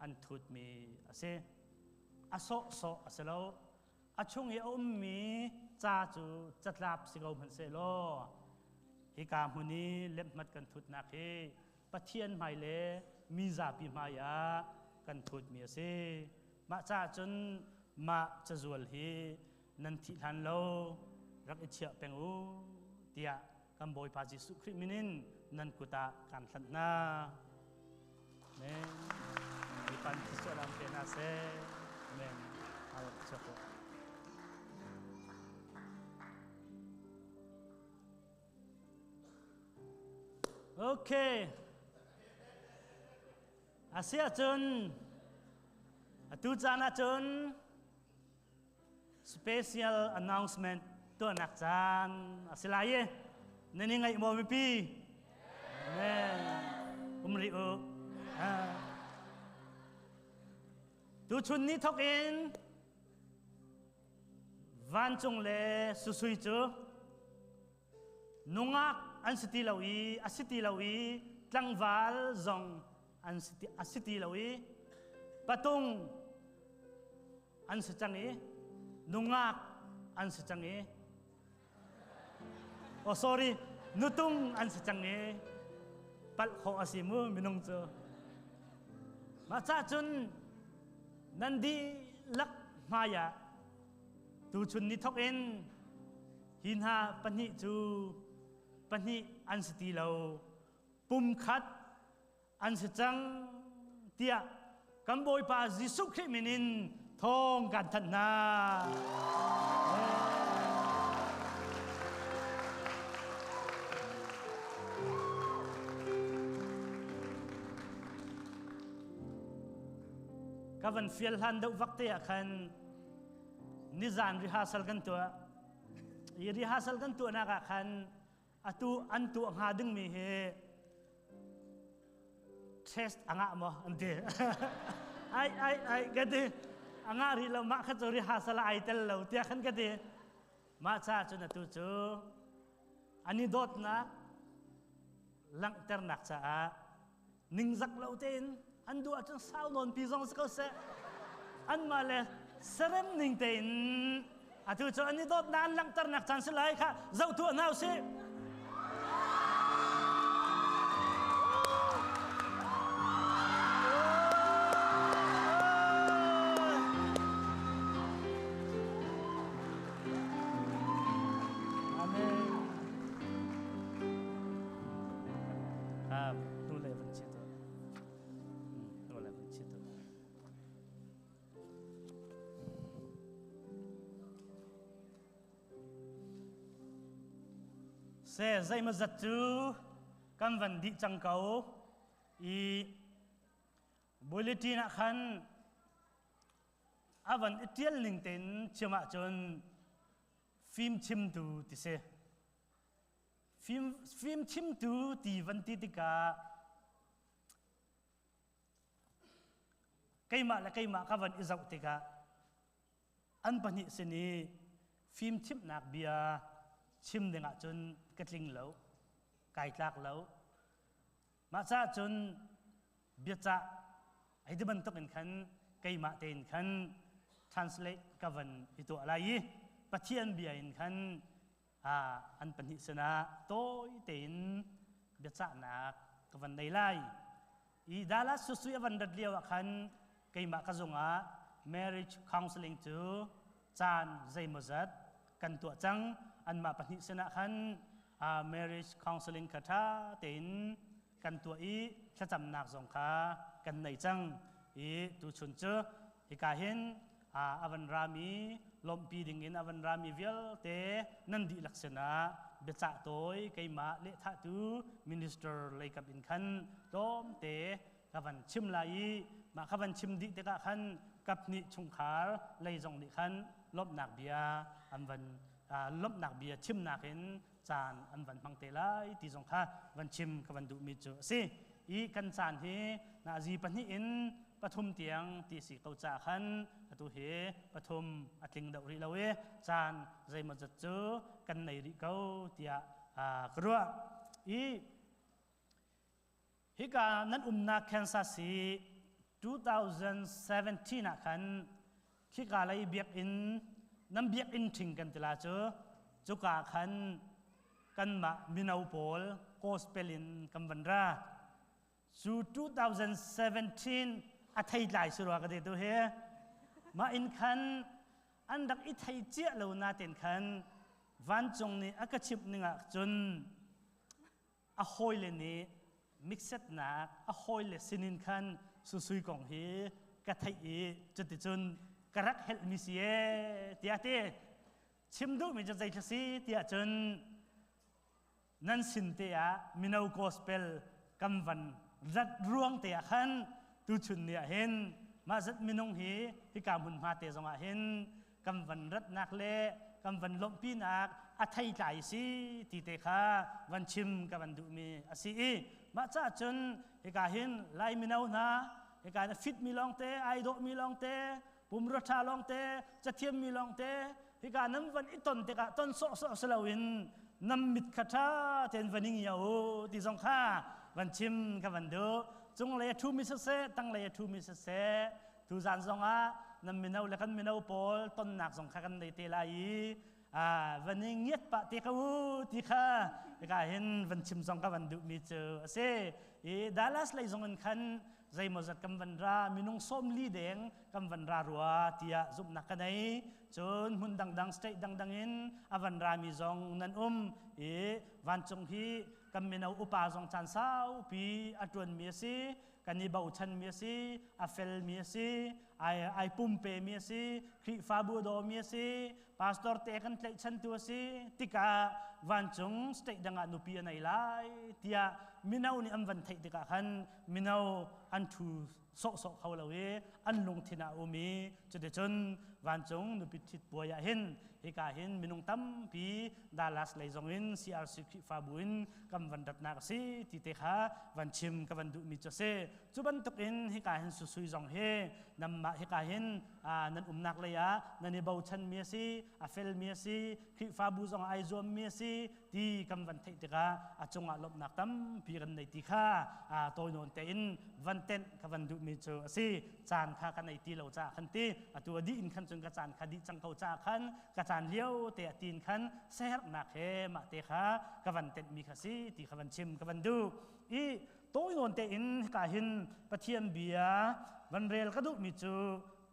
Speaker 2: an thutmi a si. A sawhsawh a si lo. A chung i a ummi ca cu catlap si ko hmanh sehlaw hika hmun i lemhmat kan thutnak hi Pathian hmai le mi zapi hmai ah kan thutmi a si. Mah caah cun mah cazual hi nan thih hlan lo rak i chiah peng u tiah kan Bawipa Jesuh Khrih min in nan kut ah kaan hlanh hna. Amen. Bawipa nih thluachuah pe hna seh. Amen. Okay. Asiahcun atu caan ahcun special announcement tuahnak caan a si lai i nan i ngaih maw mipi? Amen. Um rih u. Tuchun ni thok in vancung le susui cu Nungak an si ti lo i a si ti lo i tlangval zong an si ti, a si ti lo i patung an si cang i nungak an si cang i oh sorry nutung an si cang i palh khawh a si mu minung cu mah cah cun nan dihlak hmai ah tuchun ni thok in Hi hna pahnih cu pahnih an si ti lo, pumkhat an si cang tiah kan Bawipa Jesuh Khrih min in thawng kan thanh hna. Ka van fial hlan deuh vak te ah khan nizan rehearsal kan tuah. I rehearsal kan tuahnak ah khan atu an tuah hnga dingmi hi test a ngah maw an ti. Ai ai ai ka ti. A ngah rih lo mah kha cu rehearsal ai tel lo tiah khan ka ti. Mah ca cun atu cu an i dawtnak langhternak caah ningzak lo tein an duh ahcun sau nawn pi zong si ko seh anmah le serem ning tein atu cu an i dawtnak an langhternak caan si lai kha zoh tuah hna usih. Amen. Nu le van chia tuah. Nu le van chia tuah. Se zeimawzat cu kan van dih cang ko i bulletin ah khan a van i ṭial ning tein chim ahcun fimchimtu ti si. Fimchimtu ti van ti tikah keimah le keimah ka van i zoh tikah an pahnih sin i fimchimhnak bia chim ding ahcun ka tling lo, kai tlak lo. Mah caah cun biacah hei ti bantuk in khan keimah tein khan translate ka van i tuah lai i Pathian bia in khan an pahnih sinah tawi tein biacahnak ka van nei lai. I Dallas Susui a van rat lio ah khan keimah ka zungah marriage counseling cu caan zeimawzat kan tuah cang. Anmah pahnih sinah khan marriage counseling kha ṭha tein kan tuah i thlacamnak zong kha kan nei cang. I tuchun cu hika hin a van rami lawmhpi dingin a van rami vialte nan dihlak sinah biacah tawi keimah lehthahtu minister leikap in khan tlawmte ka van chim lai i mah ka van chim dih tikah khan kaphnih chungkhar lei zong nih khan lawmhnak bia an van lawmhnak bia chimnak in caan an van hmang te lai ti zong kha van chim ka van duhmi cu a si. I kan caan hi nazi pahnih in pathum tiang ti si ko ca khan atu hi pathum a tling deuh rih lo i caan zeimawzat cu kan nei rih ko tiah ka ruah. I hika nan umnak Kansas hi 2017 ah khan khika lei biakinn nan biakinn ṭhing kan ti la cu cuka khan kanmah mino pawl gospel in kan van ra. Cu 2017 a theitlai si rua ka ti tu hi. Mah in khan an rak i thei cia lo naten khan vancung nih a ka chimh ning ah cun a hawile nih miksetnak a hawile sinin khan susui kong hi ka theih i cuticun ka rak helhmi si ee tiah ti. Chim duhmi cu zei si tiah cun nan sin te ah mino gospel kan van rat ruang te ah khan tuchun ni ah hin mah zat minung hi hika hmunhma te zong ah hin kan van ratnak le kan van lawmhpinak a theitlai si ti te kha van chim ka van duhmi a si i mah caah cun hika hin Lai mino hna hika na fit mi lawngte ai dawh mi lawngte pumrua ṭha lawngte cathiam mi lawngte hika nan van i ton tikah ton sawhsawh si loin nam mit kha ṭha tein van i ngia u ti zong kha van chim ka van duh. Cunglei a ṭhumi siseh tanglei a ṭhumi siseh tuzan zongah nan mino le kan mino pawl tonnak zong kha kan nei te lai i van i ngiat pah te ko u ti kha hika hin van chim zong ka van duhmi cu a si. I Dallas lei zong in khan zeimawzat kan van ra, minung 40 deng kan van ra rua tiah zumhnak ka nei. Cun hmun dangdang state dangdang in a van rami zong nan um i vancung hi kan mino upa zong caan saupi a ṭuanmi a si, kan i bochanmi a si, a felmi a si, ai pumpe mi a si, Khrihfabu dawmi a si. Pastor te kan tlaihchan tu a si tikah vancung state dangah nupi a nei lai tiah mino nih an van theih tikah khan mino an ṭhu sawhsawh kho lo i an lungthin ah a um i cuticun vancung nupi ṭhit puai ah hin hika hin minung tampi Dallas lei zong in CRC Khrihfabu in kan van ratnak a si ti te kha van chim ka van duhmi cu a si. Cu bantukin hika hin susui zong hi nanmah hika hin nan umnak lei ah nan i bochanmi a si, a felmi a si, Khrihfabu zong ai zuammi a si ti kan van theih tikah a cungah lawmhnak tampi kan nei ti kha tawinawn tein van tenh ka van duhmi cu a si. Caan kha ka nei ti lo caah khan ti atu a dih in khan cun ka caan kha dih cang ko caah khan ka caan lio te a tin khan siaherhnak he mah te kha ka van tenhmi kha si ti kha van chim ka van duh. I tawinawn tein hika hin Pathian bia van rel ka duhmi cu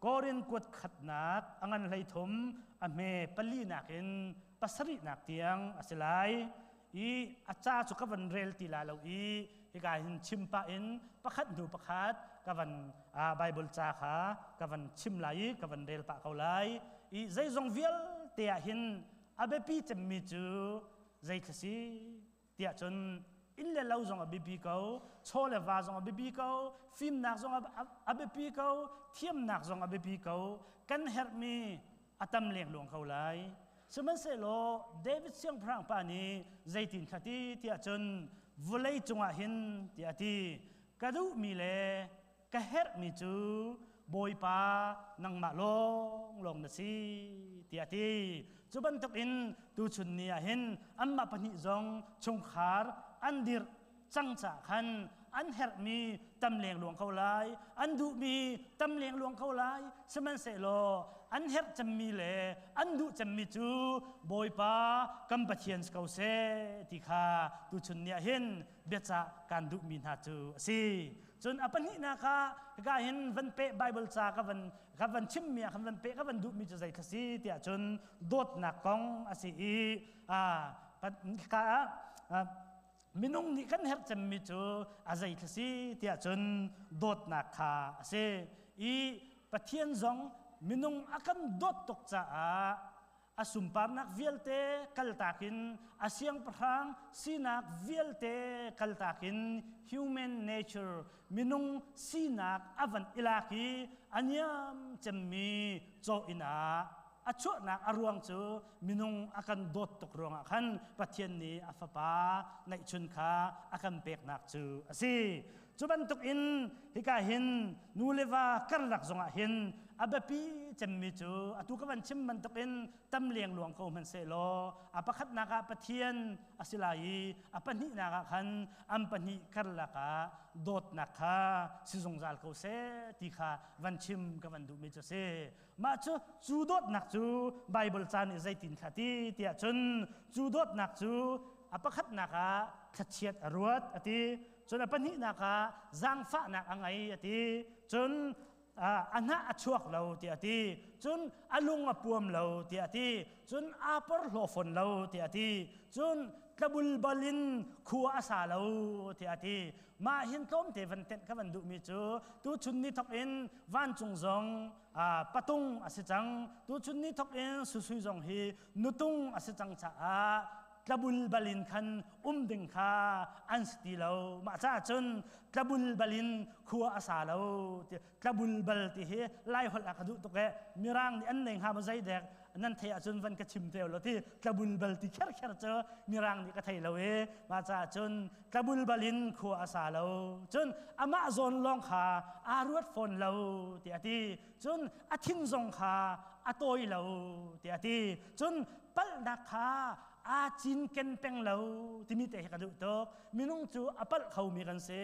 Speaker 2: Korin kuat khatnak a ngan 13 a hme palinak in pasarihnak tiang a si lai i a ca cu ka van rel ti la lo i hika hin chim pah in pakhat hnu pakhat ka van Bible ca kha ka van chim lai i ka van rel pah ko lai i zeizong vialte ah hin a biapi cemmi cu zei thla si tiah cun inn le lo zong a biapi ko chaw le va zong a biapi ko fimnak zong a biapi ko thiamnak zong a biapi ko kan herhmi a tam lengluang ko lai sihmanhsehlaw David siangpahrang pa nih zeitin kha ti tiah cun vawlei cungah hin tiah a ti ka duhmi le ka herhmi cu Bawipa nangmah lawnglawng na si tiah a ti. Cu bantukin tuchun ni ah hin anmah pahnih zong chungkhar an dirh cang caah khan an herhmi tam lengluang ko lai, an duhmi tam lengluang ko lai, sihmanhsehlaw an herh cemmi le an duh cemmi cu Bawipa kan Pathian si ko seh ti kha tuchun ni ah hin biacah kan duhmi hna cu a si. Cun a pahnihnak ah hika hin van peh Bible ca ka van ka van chimmi ah khan van peh ka van duhmi cu zei kha si tiah cun dawtnak kong a si i hika ah minung nih kan herh cemmi cu a zei kha si tiah cun dawtnak kha a si i Pathian zong minung a kan dawt tuk caah a sunparnak vialte kaltak in a siangpahrang sinak vialte kaltak in human nature minung sinak a van ilak i a niam cemmi caw inn ah a chuahnak a ruang cu minung a kan dawt tuk ruangah khan Pathian nih a fapa neihchun kha a kan peknak cu a si. Cu bantuk in hika hin nu le va karlak zongah hin a biapi cemmi cu atu ka van chim bantuk in tam lengluang ko hmanhsehlaw a pakhatnak ah Pathian a si lai i a pahnihnak ah khan an pahnih karlak ah dawtnak kha si zungzal ko seh ti kha van chim ka van duhmi cu a si. Mah cu cu dawtnak cu Baibal ca nih zeitin thla ti tiah cun cu dawtnak cu a pakhatnak ah thlachiat a ruat a ti cun a pahnihnak ah zaangfahnak a ngei a ti cun a hnah a chuak lo tiah a ti cun a lung a puam lo tiah a ti cun aa porhlaw fawn lo tiah a ti cun tlabulbal in khua a sa lo tiah a ti mah hin tlawmte van tenh ka van duhmi cu tuchun ni thok in vancung zong patung a si cang tuchun ni thok in susui zong hi nutung a si cang caah tlabulbal in khan um ding kha an si ti lo mah caah cun tlabulbal in khua a sa lo ti tlabulbal ti hi lai holh ah ka duh tuk e mirang nih an nei hnga maw zeidek nan thei ahcun van ka chim te lo ti tlabulbal ti kher kher cu mirang nih ka thei lo e mah caah cun tlabulbal in khua a sa lo cun amah zawn lawng kha aa ruat fawn lo ti a ti cun a thin zong kha a tawi lo tiah a ti cun palhnak kha aa cinken peng lo timi te hi ka duh tuk minung cu a palh khomi kan si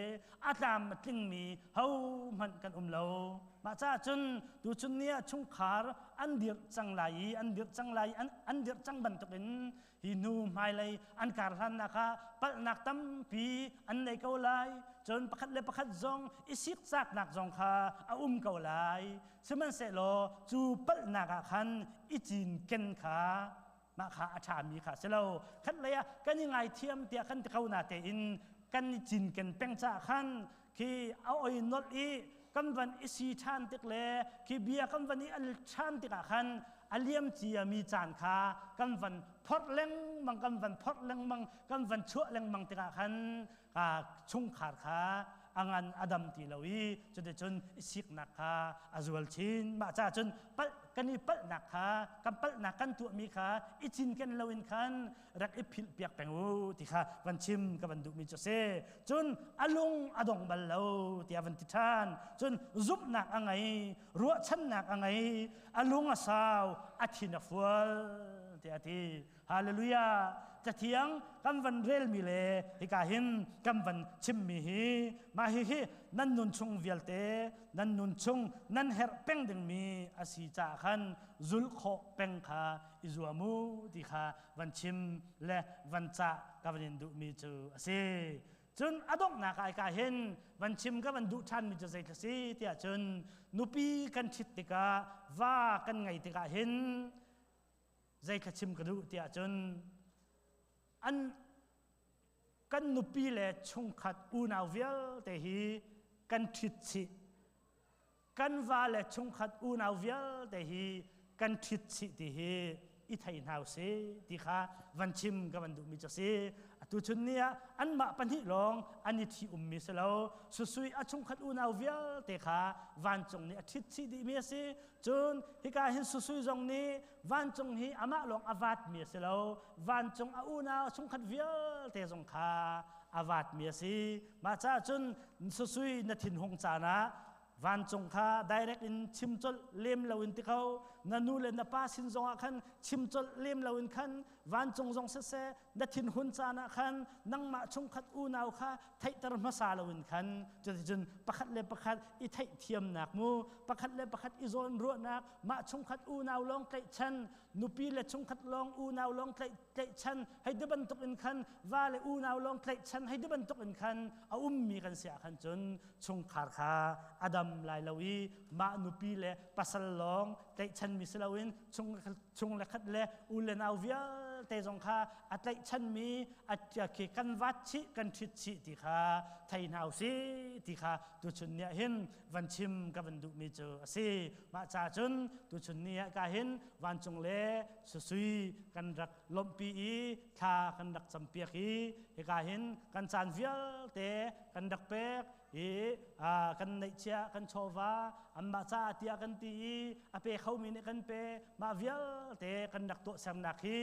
Speaker 2: a tlam a tlingmi hohmanh kan um lo mah caah cun tuchun ni ah chungkhar an dirh cang lai i an dirh cang lai an dirh cang bantukin hi hnu hmailei an kar hlannak ah palhnak tampi an nei ko lai cun pakhat le pakhat zong i sikcaknak zong kha a um ko lai sihmanhsehlaw cu palhnak ah khan i cinken kha mah kha a ṭhami kha si lo khat lei ah kan i ngaithiam tiah kan ti ko na tein kan i cinken peng caah khan khi a oi nolh i kan van i si ṭhan tik le khi bia kan van i al ṭhan tikah khan a liam cia mi caan kha kan van phorh lengmang, kan van phorh lengmang, kan van chuah lengmang tikah khan chungkhar kha a ngan a dam ti lo i cuticun i siknak kha a zual chin. Mah caah cun palh kan i palhnak kha, kan palhnak kan tuahmi kha i cinken loin khan rak i philh piak peng u ti kha van chim ka van duhmi cu a si. Cun a lung a dong bal lo tiah van ti ṭhan. Cun zumhnak a ngei, ruahchannak a ngei, a lung a sau, a thin a fual tiah a ti. Hallelujah! Cathiang kan van relmi le hika hin kan van chimmi hi mah hihi nan nun chung vialte, nan nun chung nan herh peng dingmi a si caah khan zulh khawh peng kha i zuam u ti kha van chim le van cah ka van in duhmi cu a si. Cun a donghnak ah ka hin van chim ka van duh ṭhanmi cu zei si tiah cun nupi kan ṭhit tikah, va kan ngei tikah hin zei kha chim ka duh tiah cun an kan nupi le chungkhat unau vialte hi kan ṭhit chih, kan va le chungkhat unau vialte hi kan ṭhit chih ti hi i thei hna usih ti kha van chim ka van duhmi cu a si. Atu chun ni ah anmah pahnih lawng an i ṭhi ummi si lo, susui a chungkhat unau vialte kha vancung nih a ṭhit chih dihmi a si. Cun hika hin susui zong nih vancung hi amah lawng a vatmi a si lo, vancung a unau chungkhat vialte zong kha a vatmi a si. Mah caah cun susui na thinhung caan ah vancung kha direct in chim colh lem lo in ti kho, na nu le na pa sin zong ah khan chim colh lem lo in khan vancung zong siseh, na thinhun caan ah khan nangmah chungkhat unau kha theihter hmasa lo in khan, cuticun pakhat le pakhat i theihthiamnak mu, pakhat le pakhat i zawn ruahnak, mah chungkhat unau lawng tlaihchan, nupi le chungkhat lawng unau lawng tlaihchan hei ti bantuk in khan, va le unau lawng tlaihchan hei ti bantuk in khan a ummi kan si ah khan cun chungkhar kha a dam lai lo i mah nupi le pasal lawng tlaihchanmi si loin chung le khat le u le nau vialte zong kha a tlaihchanmi a khi kan vat chih, kan ṭhit chih ti kha thei hna usih ti kha tuchun ni ah hin van chim ka van duhmi cu a si. Mah ca cun tuchun ni ah ka hin vancung le susui kan rak lawmhpi i thla kan rak campiak i hika hin kan caan vialte kan rak pek i kan neihchiah kan chawva anmah caah tiah kan ti i a pe khomi nih kan pe, mah vialte kan rak tuahsernak hi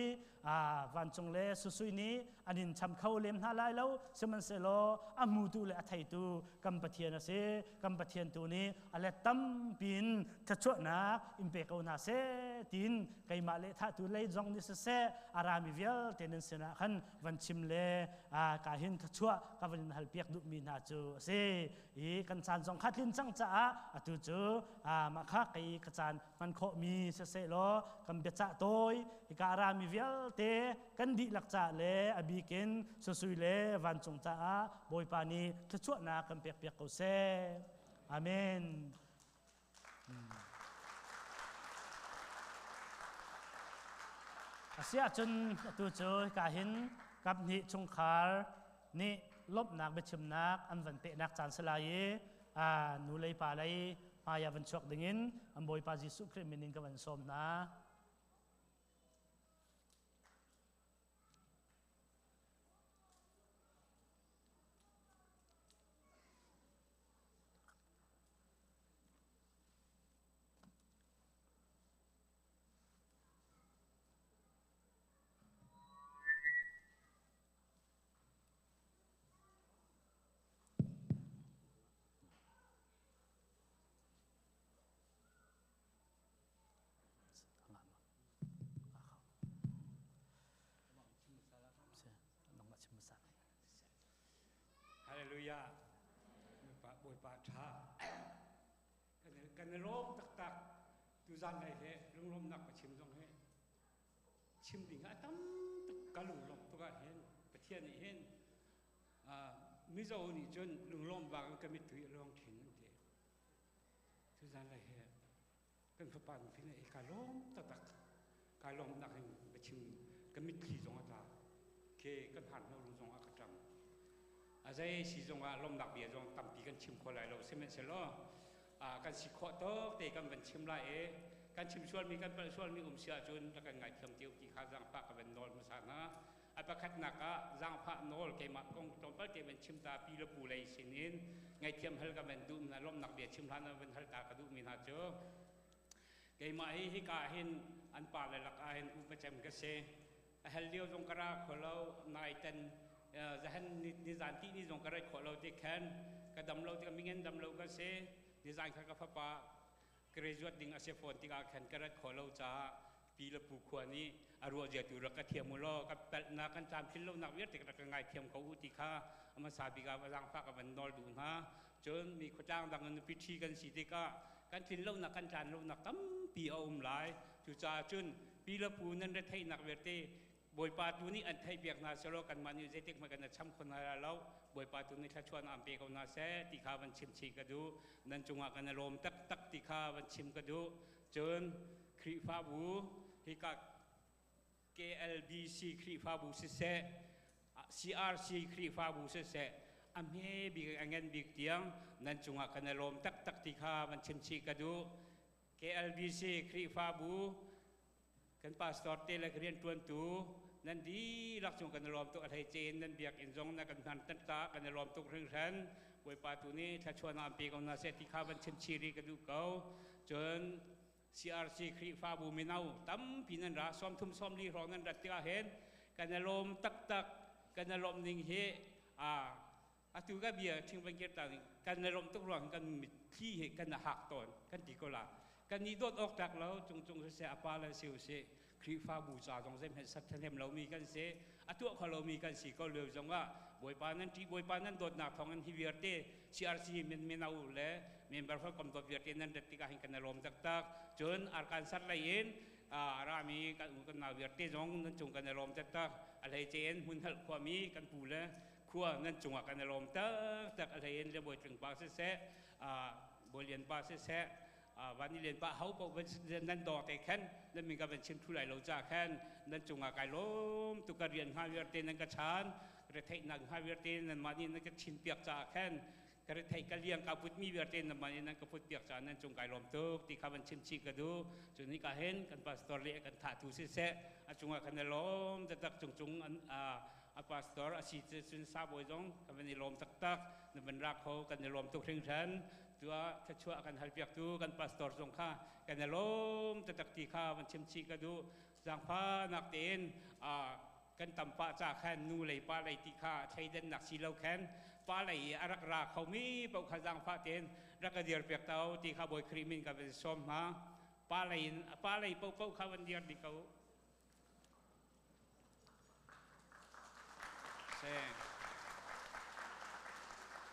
Speaker 2: vancung le susui nih an in cham kho lem hna lai lo. Sihmanhsehlaw a hmutu le a theitu kan Pathian a si. Kan Pathian tu nih a let tampi in thluachuahnak in pe ko hna seh tiin keimah le thahtu lei zong nih siseh, a rami vialte nan sinah khan van chim le ka hin thluachuah ka van in halpiak duhmi hna cu a si i kan caan zong kha tlin cang caah atu cu mah kha kei ka caan hman khawhmi siseh law kan biacah tawi hika a rami vialte kan dihlak caah le a bikin susui le vancung caah Bawipa nih thluachuahnak kan pekpiak ko seh. Amen. Asiahcun atu cu hika hin kaphnih chungkhar nih lawmhnak biachimnak an van pehnak caan si lai i nu lei pa lei hmai ah van chuak dingin an Bawipa Jesuh Khrih min in ka van sawm hna.
Speaker 9: Hallelujah. Bawipa ṭha. Kan i lawm taktak. Tuzan lei he lunglawmnak ka chim zong he chim ding a tam tuk. Ka lunglawm tuk ah hin Pathian nih hin Mizo nih cun lunglawm bak in ka mittui a luang ṭhin an ti. Tuzan lei he kan fapa nupi nih ka lawm taktak. Ka lawmnak in ka chim, ka mitthli zong a tla ke, kan han hno lu zong a ka ṭam. A zei si zong ah lawmnak bia zong tampi kan chim kho lai lo, sihmanhsehlaw kan si khawh tawk te kan van chim lai i. Kan chim sualmi kan palh sualmi um si ahcun rak kan ngaithiam te u ti kha zaangfah ka van nawl hmasa hna. A pakhatnak ah zaangfah nawl keimah kong tlawmpal te van chim ta pi le pu lei sinin ngaihthiam hal ka van duh hna lawmhnak bia chim hlan ah van hal ta ka duhmi hna cu keimah hi hika hin an pa le lak ah hin upa cem ka si. A hal lio zong ka ra kho lo nai tan zahan nizan ti ni zong ka rat khawh lo ti khan ka dam lo tikah mingen dam lo ka si. Nizan kha ka fapa graduate ding a si fawn tikah khan ka rat khawh lo caah pi le pu khua nih a ruah zia tu rak ka thiam u law ka palhnak kan tlamtlin lonak vialte rak ka ngaithiam ko u ti kha a hmasa bik ah zaangfah ka van nawl duh hna. Cun mi khuatlang dang in nupi ṭhi kan si tikah kan tlin lonak kan tlan lonak tampi a um lai. Cucaah cun pi le pu nan retheihnak vialte Bawipa tu nih an theihpiak hna selaw kanmah nih zeitik hmanh kan cham kho hna lai lo. Bawipa tu nih thluachuah an pe ko hna seh ti kha van chim chih ka duh. Nan cungah kan i lawm taktak ti kha van chim ka duh. Cun Khrihfabu hika KLBC Khrihfabu siseh CRC Khrihfabu siseh a hme bik a ngan bik tiang nan cungah kan i lawm taktak ti kha van chim chih ka duh. KLBC Khrihfabu kan pastor te le rianṭuantu nan dihlak cung kan i lawm tuk. A hleice in nan biakinn zong na kan hman ta kan i lawm tuk hringhran. Bawipa tu nih thluachuahnak an pe ko hna seh ti kha van chim chih rih ka duh ko. Cun CRC Khrihfabu mino tampi nan ra, 30 40 hrawng nan rat tikah hin kan i lawm taktak. Kan i lawmh ning hi a atu ka bia ṭhing van kir ta kan i lawmh tuk ruang kan mitthli hi kan hak tawn kan ti ko la. Kan i dawt awk tlak lo cung cung siseh a pa le si usih Khrihfabu ca zong zeihmanh sat ṭhahnem lomi kan si, a tuah kho lomi kan si ko lio zongah Bawipa nan ṭih, Bawipa nan dawtnak thawngin hi vialte CRC mino le member hawikom dawt vialte nan rat tikah hin kan i lawm taktak. Cun Arkan sat lei in a rami kan u kan nau vialte zong nan cung kan i lawm taktak. A hleice in hmunhalh khuami kan pu le khua nan cungah kan i lawm taktak. A hlei in le Bawi Tling pa siseh, Bawi Lian pa siseh, van i len pa ho paoh nan dawr te khan nan min ka van chim thu lai lo ca khan nan cungah kai lawm tu. Ka rian hnga vialte nan ka chan, retheihnak hnga vialte nan mah nih nan ka chin piak caah khan, ka retheih ka liang ka put mi vialte nan mah nih nan ka put piak caah nan cung kai lawm tuk ti kha van chim chih ka duh. Cun hi ka hin kan pastor le kan thahtu siseh a cungah kan i lawm taktak. Cung cung an a pastor a si cun sabawi zong kan van i lawm taktak. Na van ra kho kan i lawm tuk hringhran. Tuah thluachuah kan halpiaktu kan pastor zong kha kan i lawm taktak ti kha van chim chih ka duh. Zaangfahnak tein kan tam pa ca khan nu lei pa lei ti kha thleidannak si lo khan pa lei i a rak ra khomi paoh kha zaangfah tein rak ka dir piak to ti kha Bawi Khrih min ka van sawm hna. Pa lei in pa lei paohpaoh kha van dir dih ko.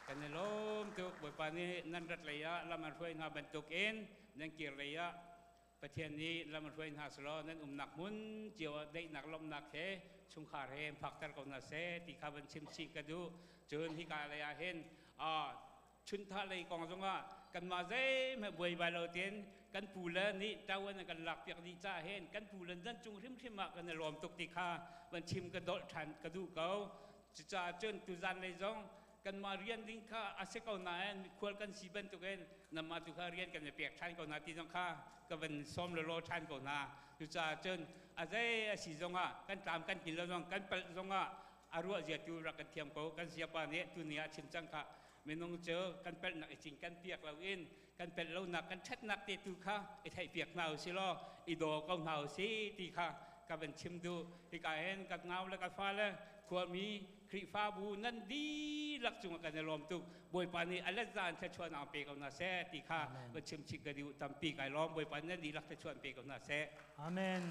Speaker 9: Kan i lawm tuk. Bawipa nih nan rat lei ah lam an hruai hna bantukin nan kir lei ah Pathian nih lam an hruai hna selaw nan umnak hmun cio ah daihnak lawmhnak he chungkhar he phakter ko hna seh ti kha van chim chih ka duh. Cun hika lei ah hin chunthah lei kong zongah kanmah zeihmanh buaibai lo tein kan pu le nih ṭawan an kan lakpiak dih caah hin kan pu le nan cung hrimhrim ah kan i lawm tuk ti kha van chim ka dolh ṭhan ka duh ko. Cucaah cun tuzan lei zong kanmah rian ding kha a si ko nain khual kan si bantukin nanmah tu kha rian kan i pek ṭhan ko hna ti zong kha ka van sawm lawlaw ṭhan ko hna. Cucaah cun a zei a si zongah kan tlam kan tlin lo zong kan palh zongah a ruah zia tu rak kan thiam ko. Kan siapa nih tuni ah chim cang kha, minung cu kan pelhnak i cing kan piak loin kan pelh lonak kan ṭhatnak te tu kha i theih piak hna usih law i daw ko hna usih ti kha ka van chim duh. Hika hin ka ngau le ka fale khuami Khrihfabu nan dihlak cungah kan i lawm tuk. Bawipa nih a let zan thluachuahnak pe ko hna seh ti kha van chim chih ka duh. Tampi kai lawm. Bawipa nih nan dihlak thluachuah pe ko hna seh.
Speaker 2: Amen.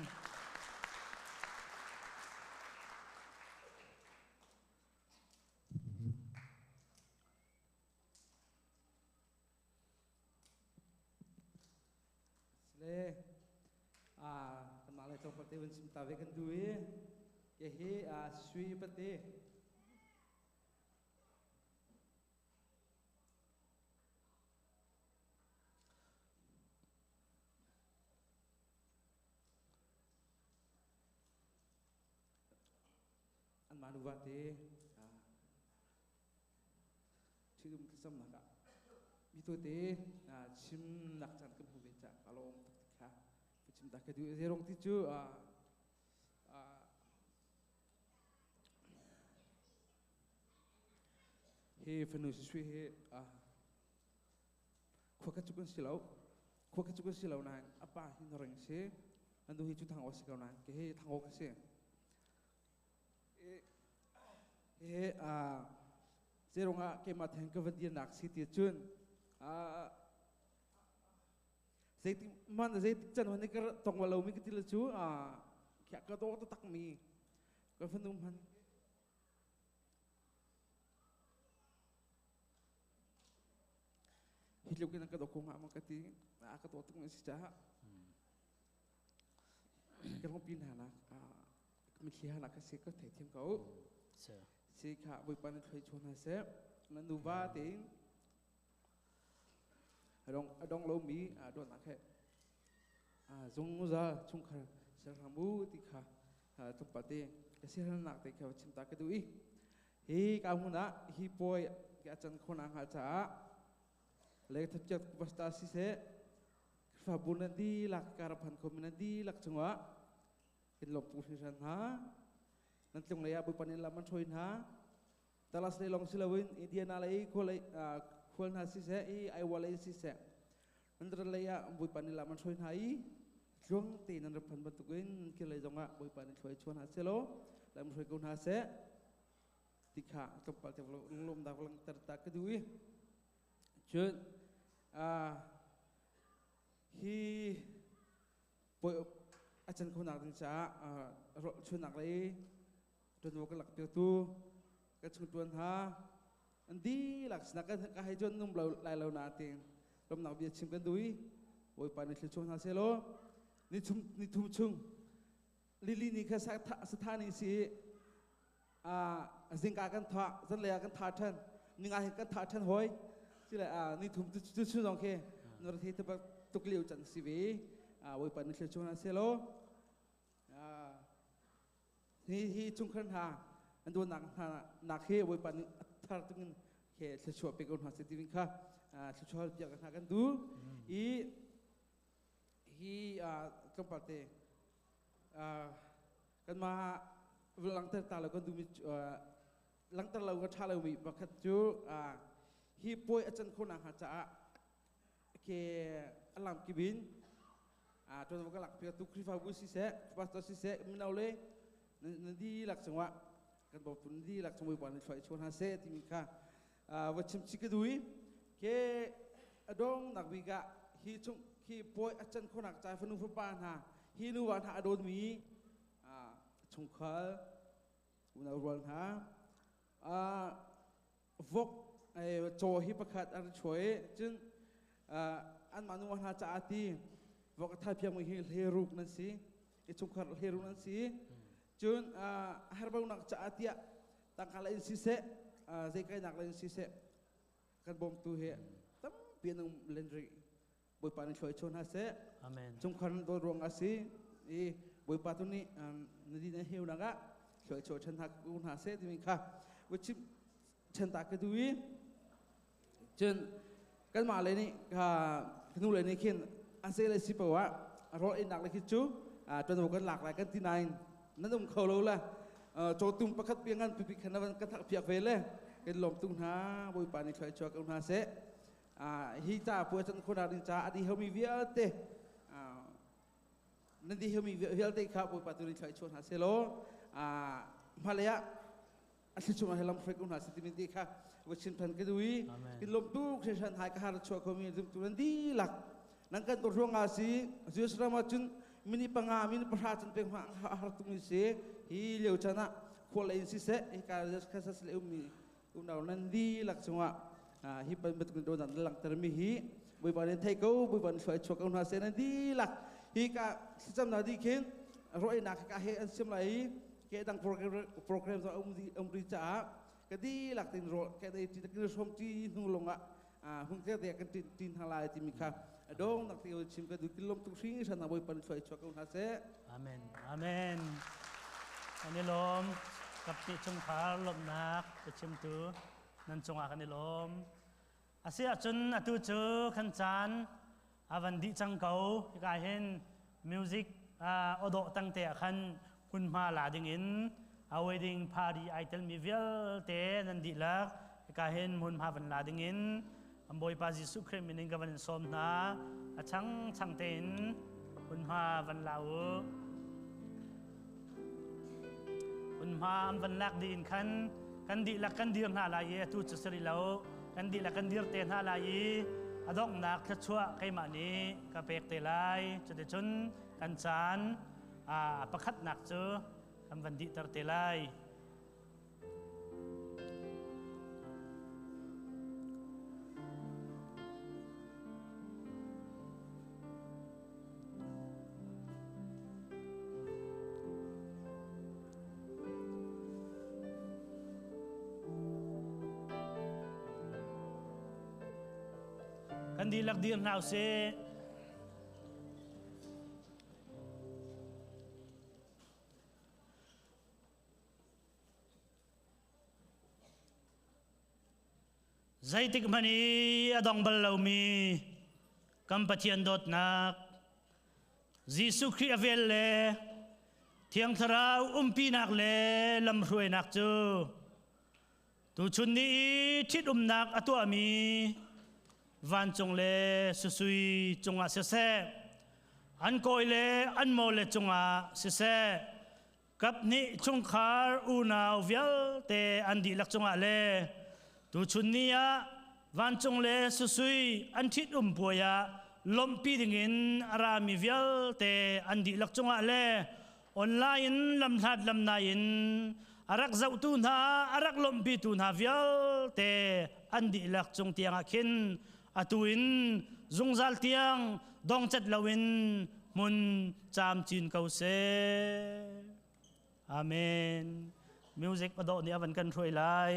Speaker 10: Le a kanmah le tlawmpal te vun chim ta ve kan duh i ke hi a sui pate anmah nuva te ṭhitum thlacamnak ah mi tu te chimnak caan kan hmu ve caah ka lawm tuk ti kha. Chim ta ka du zerong ti chu hi fanu si sui hi khua ka chukun si lo khua ka chukun si lo nain apa hi noreng si andu hi chu thang o si ko nain ke hi thang o ka si he zerong ah keimah theng ka van dir nak si ti cun Zeiti man zeiti can hon ka tong lo mi ka ti le cu a khia ka do ta tak mi ka fanu man hi tluk in ka do ko nga ma ka ti a ka do tuk mi si cha ka rong pin hana mi thli hana ka se ka thei thiam ko si kha boipa na thloi chon ha se na nuva tein A dong lomi dawtnak he zungzal chungkhar ser hram u ti kha tlawmpal te ka siaherhnak te kha chim ta ka duh i hi ka hmun ah hi puai a can khawh hnga caah le thapciak pasta siseh Khrihfabu nan dihlak karaphan khomi nan dihlak cungah kan lawmh tuk hringhran hna. Nan tlung lei ah Bawipa nih lam an hruai hna. Dallas lei lawng si loin Indiana lei khual hna siseh i Iowa lei siseh nan rat lei ah Bawipa nih lam an hruai hna i tluang tein nan rak phan bantukin nan kir lei zongah Bawipa nih hruai chuah hna selaw lam hruai ko hna seh ti kha tlawmpal te lunglawmnak langhter ta ka duh i cun hi a can khonak ding caah chunak lei ṭuanvo ka lakpiaktu ka chungṭuan hna an dihlak sinah ka hei cuan num lo lai lo na ti lawmnak bia chim kan duh i Bawipa nih thluachuah hna seh law ni thum chung lili ni kha satha ni si zingka kan thah zanlei ah kan tha ṭhan ninga hin kan tha ṭhan hoi sile ni thum tu chung zong khi nor the tuk liu can si ve Bawipa nih thluachuah hna seh law Hi hi chungkhar hna an duhnak hna nak hi Bawipa nih a thar tungin he thluachuah pe ko hna seh ti kha thluachuah piak hna kan duh. I hi tlawmpal te kanmah langter ta lo kan duhmi langter lo ka ṭha lomi pakhat cu hi puai a can khawh nakhnga caah ke alam kibin ṭuanvo ka lak piaktu Khrihfabu siseh pastor siseh mino le na dihlak cungah kan bawmtu na dihlak cung Bawipa nih thluai chuah hna seh timi kha va chim chih ka duh i ke a dongnak bik ah hi chung hi puai a can khawhnak ca fanu fapa hna hi nuva hna a dawtmi chungkhar unau rual hna vok caw hi pakhat an chuai cun anmah nu hna caah ti vok a thalpiakmi hi hleruk nan si i chungkhar hleruk nan si cun herbonak caah tiah tangka la in siseh zeikainak la in siseh kan bawmtu hi tampi an um len rih Bawipa nih hruai chuah hna seh.
Speaker 2: Amen.
Speaker 10: Chungkhar nan dawt ruang a si. I Bawipa tu nih na din a heu nak ah hruai chuah ṭhan hna ko hna seh timi kha chim ṭhan ta ka duh i cun kanmah le nih ka nu le nih khin an se le si paoh ah rawl einak le khi cu ṭuanvo kan lak lai kan ti nain nan um kho lo le cawtum pakhat pi ngan pipi khan kan thak piak ve le kan lawm tung hna Bawipa nih hruai chuah ko hna seh. Hi ca puai can khawhnak ding ca a dihomi vialte nan dihomi vialte kha Bawipa tu nih thlai chuah hna selaw hmalei ah a thli chungah he lam hruai ko hna seh timi ti kha va chin phan ka duh i kin lawm tuk hringhran hai ka har chuah khomi zumtu nan dihlak nan kan dawt ruangah si Jerusalem ah cun mini panga mini pahra cun pek har tung si hi lio chan ah khual in siseh hi ka khasas le ummi unau nan dihlak cungah hi bantuk do nan langhtermi hi Bawipa nih thei ko Bawipa nih hruai chuak ko hna seh nan dihlak hi ka thlacamnak dih khin ruahnak ka he an siam lai i ke dang program zong um di um ri caah ka dihlak tin ro ke dei ti kin hrom ti hnu longah hung te te kan tin tin hna lai timi kha adong nak ti chim ka du kilom tuk hring hran na Bawipa nih hruai chuak ko hna seh.
Speaker 2: Amen. Amen. Kan i lawm. Kapti chungkhar lawmhnak biachimtu nan cungah kan i lawm. Asi ahcun atu cu kan caan a van dih cang ko. Hika hin Music awdawh tangte ah khan hmunhma la ding in a wedding party ai telmi vialte nan dihlak hika hin hmunhma van la ding in an Bawipa Jesuh Khrih min in ka van in sawm hna. A chang chang tein hmunhma van la u. Hmunhma an van lak dih in khan kan dihlak kan dir hna lai i atu cu si rih lo kan dihlak kan dir te hna lai i a donghnak thluachuah keimah nih ka pek te lai. Cuticun kan caan a pakhatnak cu kan van dihter te lai. Kan dihlak dir hna usih. Zeitik hmanh i a dong bal lomi kan Pathian dawtnak, Jesuh Khrih a vel le Thiang Thlarau umpinak le lamhruainak cu tuchun ni i ṭhitumnak a tuahmi vancung le susui cungah siseh, an kawi le an mawle cungah siseh, kaphnih chungkhar unau vialte an dihlak cungah le tuchun ni ah vancung le susui an ṭhit-um puai ah lawmhpi dingin a rami vialte an dihlak cungah le online in lamhlat lamnai in a rak zohtu hna a rak lawmhpitu hna vialte an dihlak cung tiangah khin atu in zungzal tiang dongcat loin hmun camcin ko seh. Amen. Music adawh nih a van kan hruai lai.